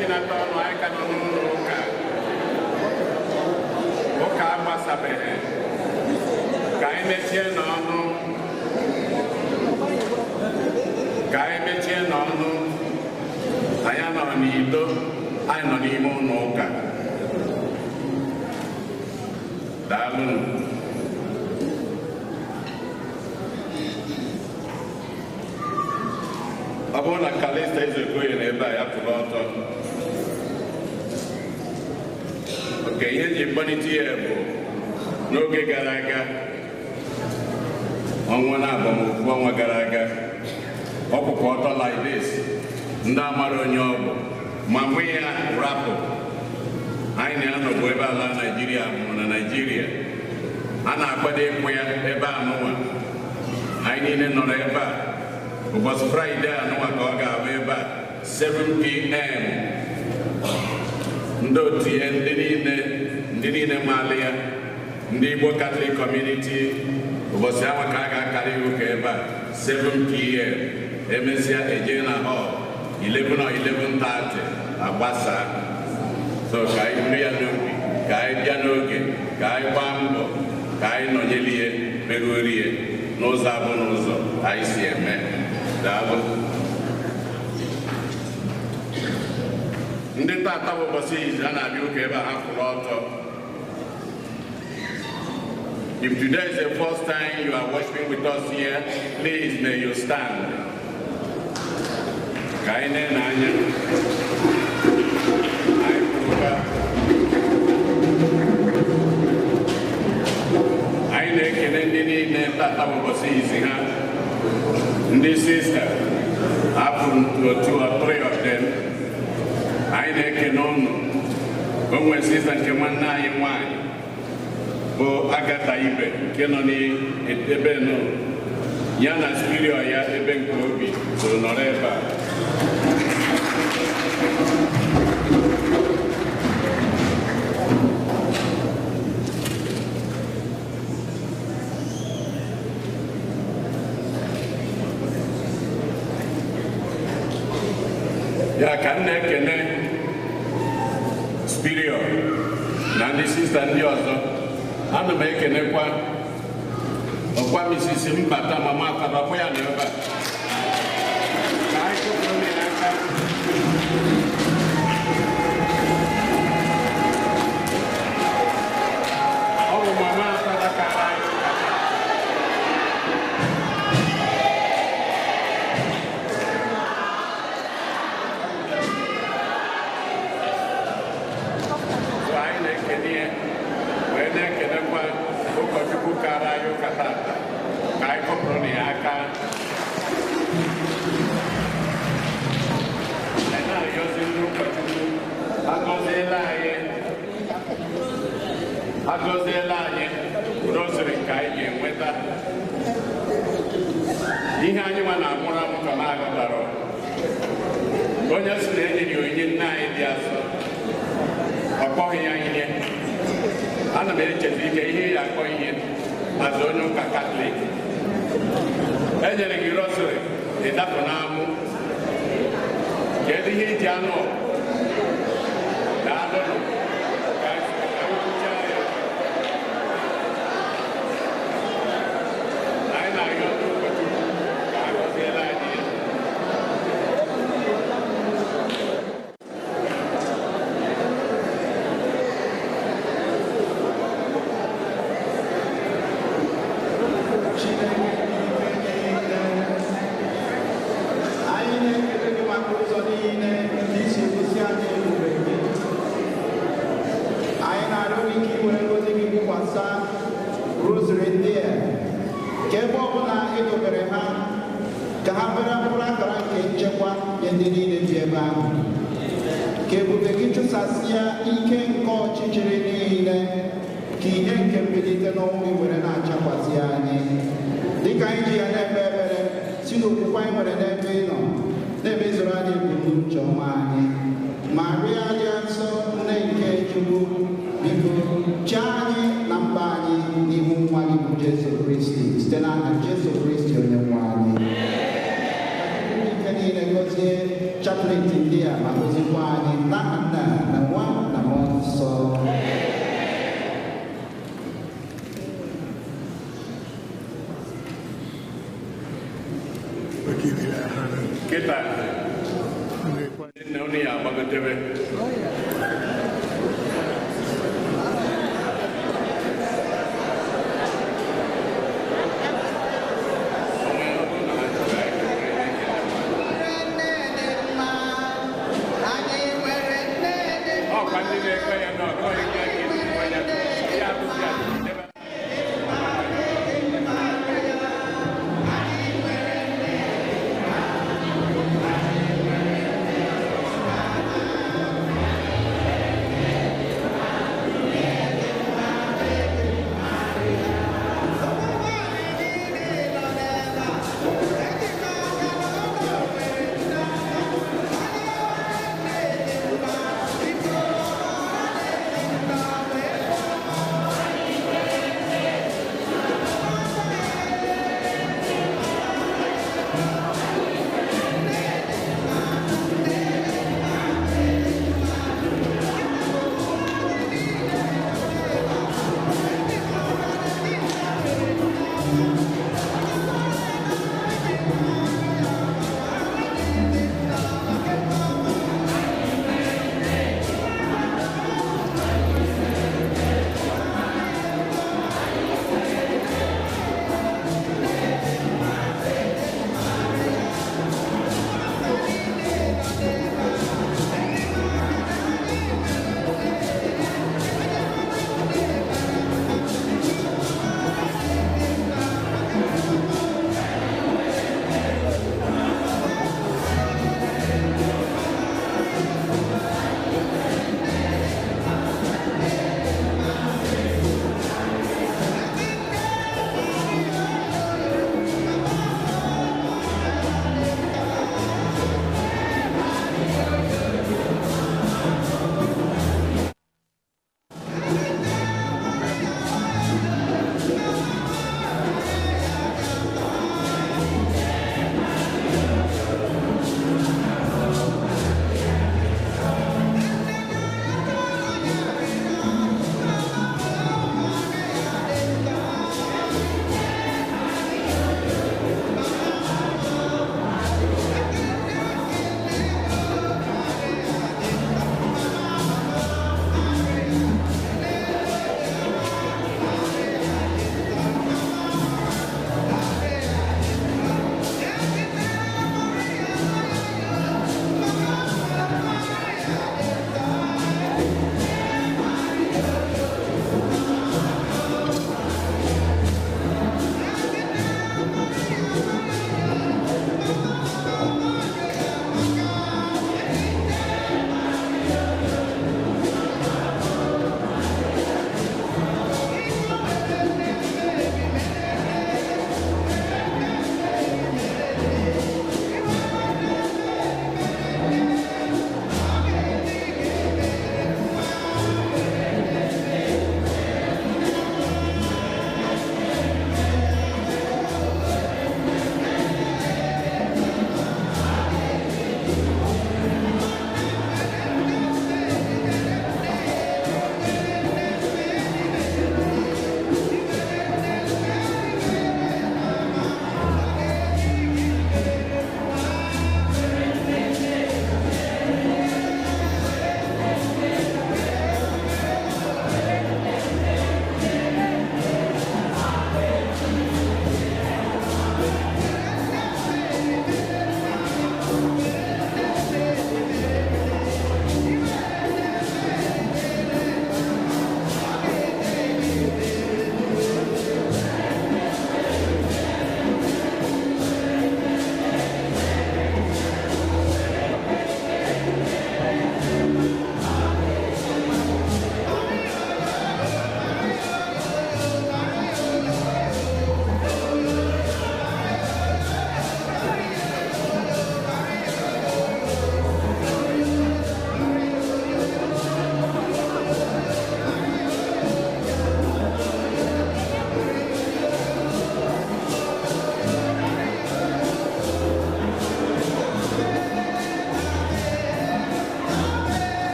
mechinata ọnụ, anyị ka nọ n'ụlọ ụka. Ụka agbasabeghị. Ka anyị mechie n'ọnụ. Ka anyị mechie n'ọnụ. Anyị nọ n'ilo, anyị nọ n'ime ụlọ ụka. Daalụnụ. Ọ bụrụ na Kalista Ezeokoye na ebe a ya pụrụ ọtọ. Oke ihe eji mkpọlite ya bụ n'oge gara aga, ọnwa na agbamokwu ọnwa gara aga, ọ kwụkwa ọtọ like this, ndị amara onye ọ bụ ma mụ ya rapụ. Anyị na-anọbụ ebe ala Naijiria mụrụ na Naijiria. A na-akwado ịkwụ ya ebe anụnwa. Anyị niile nọrọ ebe a. Ụbọchị Fraịde anụnwa ka ọ ga-abụ ebe a 7 p.m. Ndị otu ya, ndị niile maala ya, ndị Igbo Catholic Community, ụbọchị ahụ ka a ga-akara iwu ka ebe a 7 p.m. Emesịa eje na hall 11 or 11:30 agbasa. So ka anyị buru ya n'obi, ka anyị bịa n'oge, ka anyị gbaa mbọ, ka anyị nọnyelie, megorie n'ụzọ abụ n'ụzọ anyị si eme. Daalụ. Ndị tata bụ ụbọchị izu a na-abịa ụka ebe a ha kwụrụ ọtọ. If today is the first time you are worshiping with us here, please may you stand. Ka anyị na-ene anya. Anyị kwụrụkwa. Anyị na-ekele ndị niile tata bụ ụbọchị izi ha. Ndị sista, hapụ otu or three of them. Anyị na-ekele ụnụ. O nwere sista nke nwanne anyị nwanyị bụ Agatha Ibe nke nọ n'ebe nọ ya na spirio ya ebe nke obi soro nọrọ ebe a. Ya ka m na-ekene spirio na ndị sista ndị ọzọ. Ana m ekenekwa ọkwa misisi mbata mama atabapụ ya na ebe a. Ka anyị kụpụrụ ya aka. Ọ bụ mama ataba kara anyị ụka. So anyị na-ekene ya wee na-ekenekwa ụkọchukwu kara anyị ụka tata. Ka anyị kụpụrụ na ya aka. Anyị na-arịọzi ndị ụkọchukwu agọziela anyị, agọziela anyị rosary nke anyị ga-enweta. Ihe anyị nwa na-amụrụ amụ ka m aghọtara. Onye sị na enyere ya onyinye nne anyị dị asọ, ọ kpọghị ya ihe. Ana m echeta ike ihe ya akpọ ihe azụ onye ụka Katọlik. E nyere gị rosary, ị dapụ n'amụ. Kedu ihe iji anụ ọgụ? Daalụnụ. Ka anyị kwuchaa ya. Anyị na-arịọ ndị ụkọchukwu ka ha gọziere anyị ya. Anyị na-ekele gị maka ụzọ niile nke isi gosi anyị ebube gị. Anyị na-arịọ gị ka ị were ngọzi gị wụkwasa rosary ndị a, ka ebe ọbụla ị dobere ha, ka ha bere mkpụrụ akara nke nchekwa nye ndị niile bi ebe ahụ. Ka ebube gị chụsasịa ike nke ọchịchịrị niile, ka ihe nke mbilite n'ọnwụ gị were na-achakwasị anyị. Dịka anyị ji ya na-ekpe ekpere, si n'okwukwe anyị nwere n'ebe ị nọ, na-emezuru anyị ebumnuche ọma anyị. Maria dị nsọ, nne nke Chukwu, biko chee anyị na mba anyị n'ihu nwa gị bụ Jesu Kristi, site n'aha Jesu Kristi onye nwe anyị. Ka Chukwu ike niile gọzie gọzie chaplet ndị a ma gọzikwa anyị n'aha Nna na Nwa na Mmụọ Nsọ. Kịta nne unu ya agbagotebe.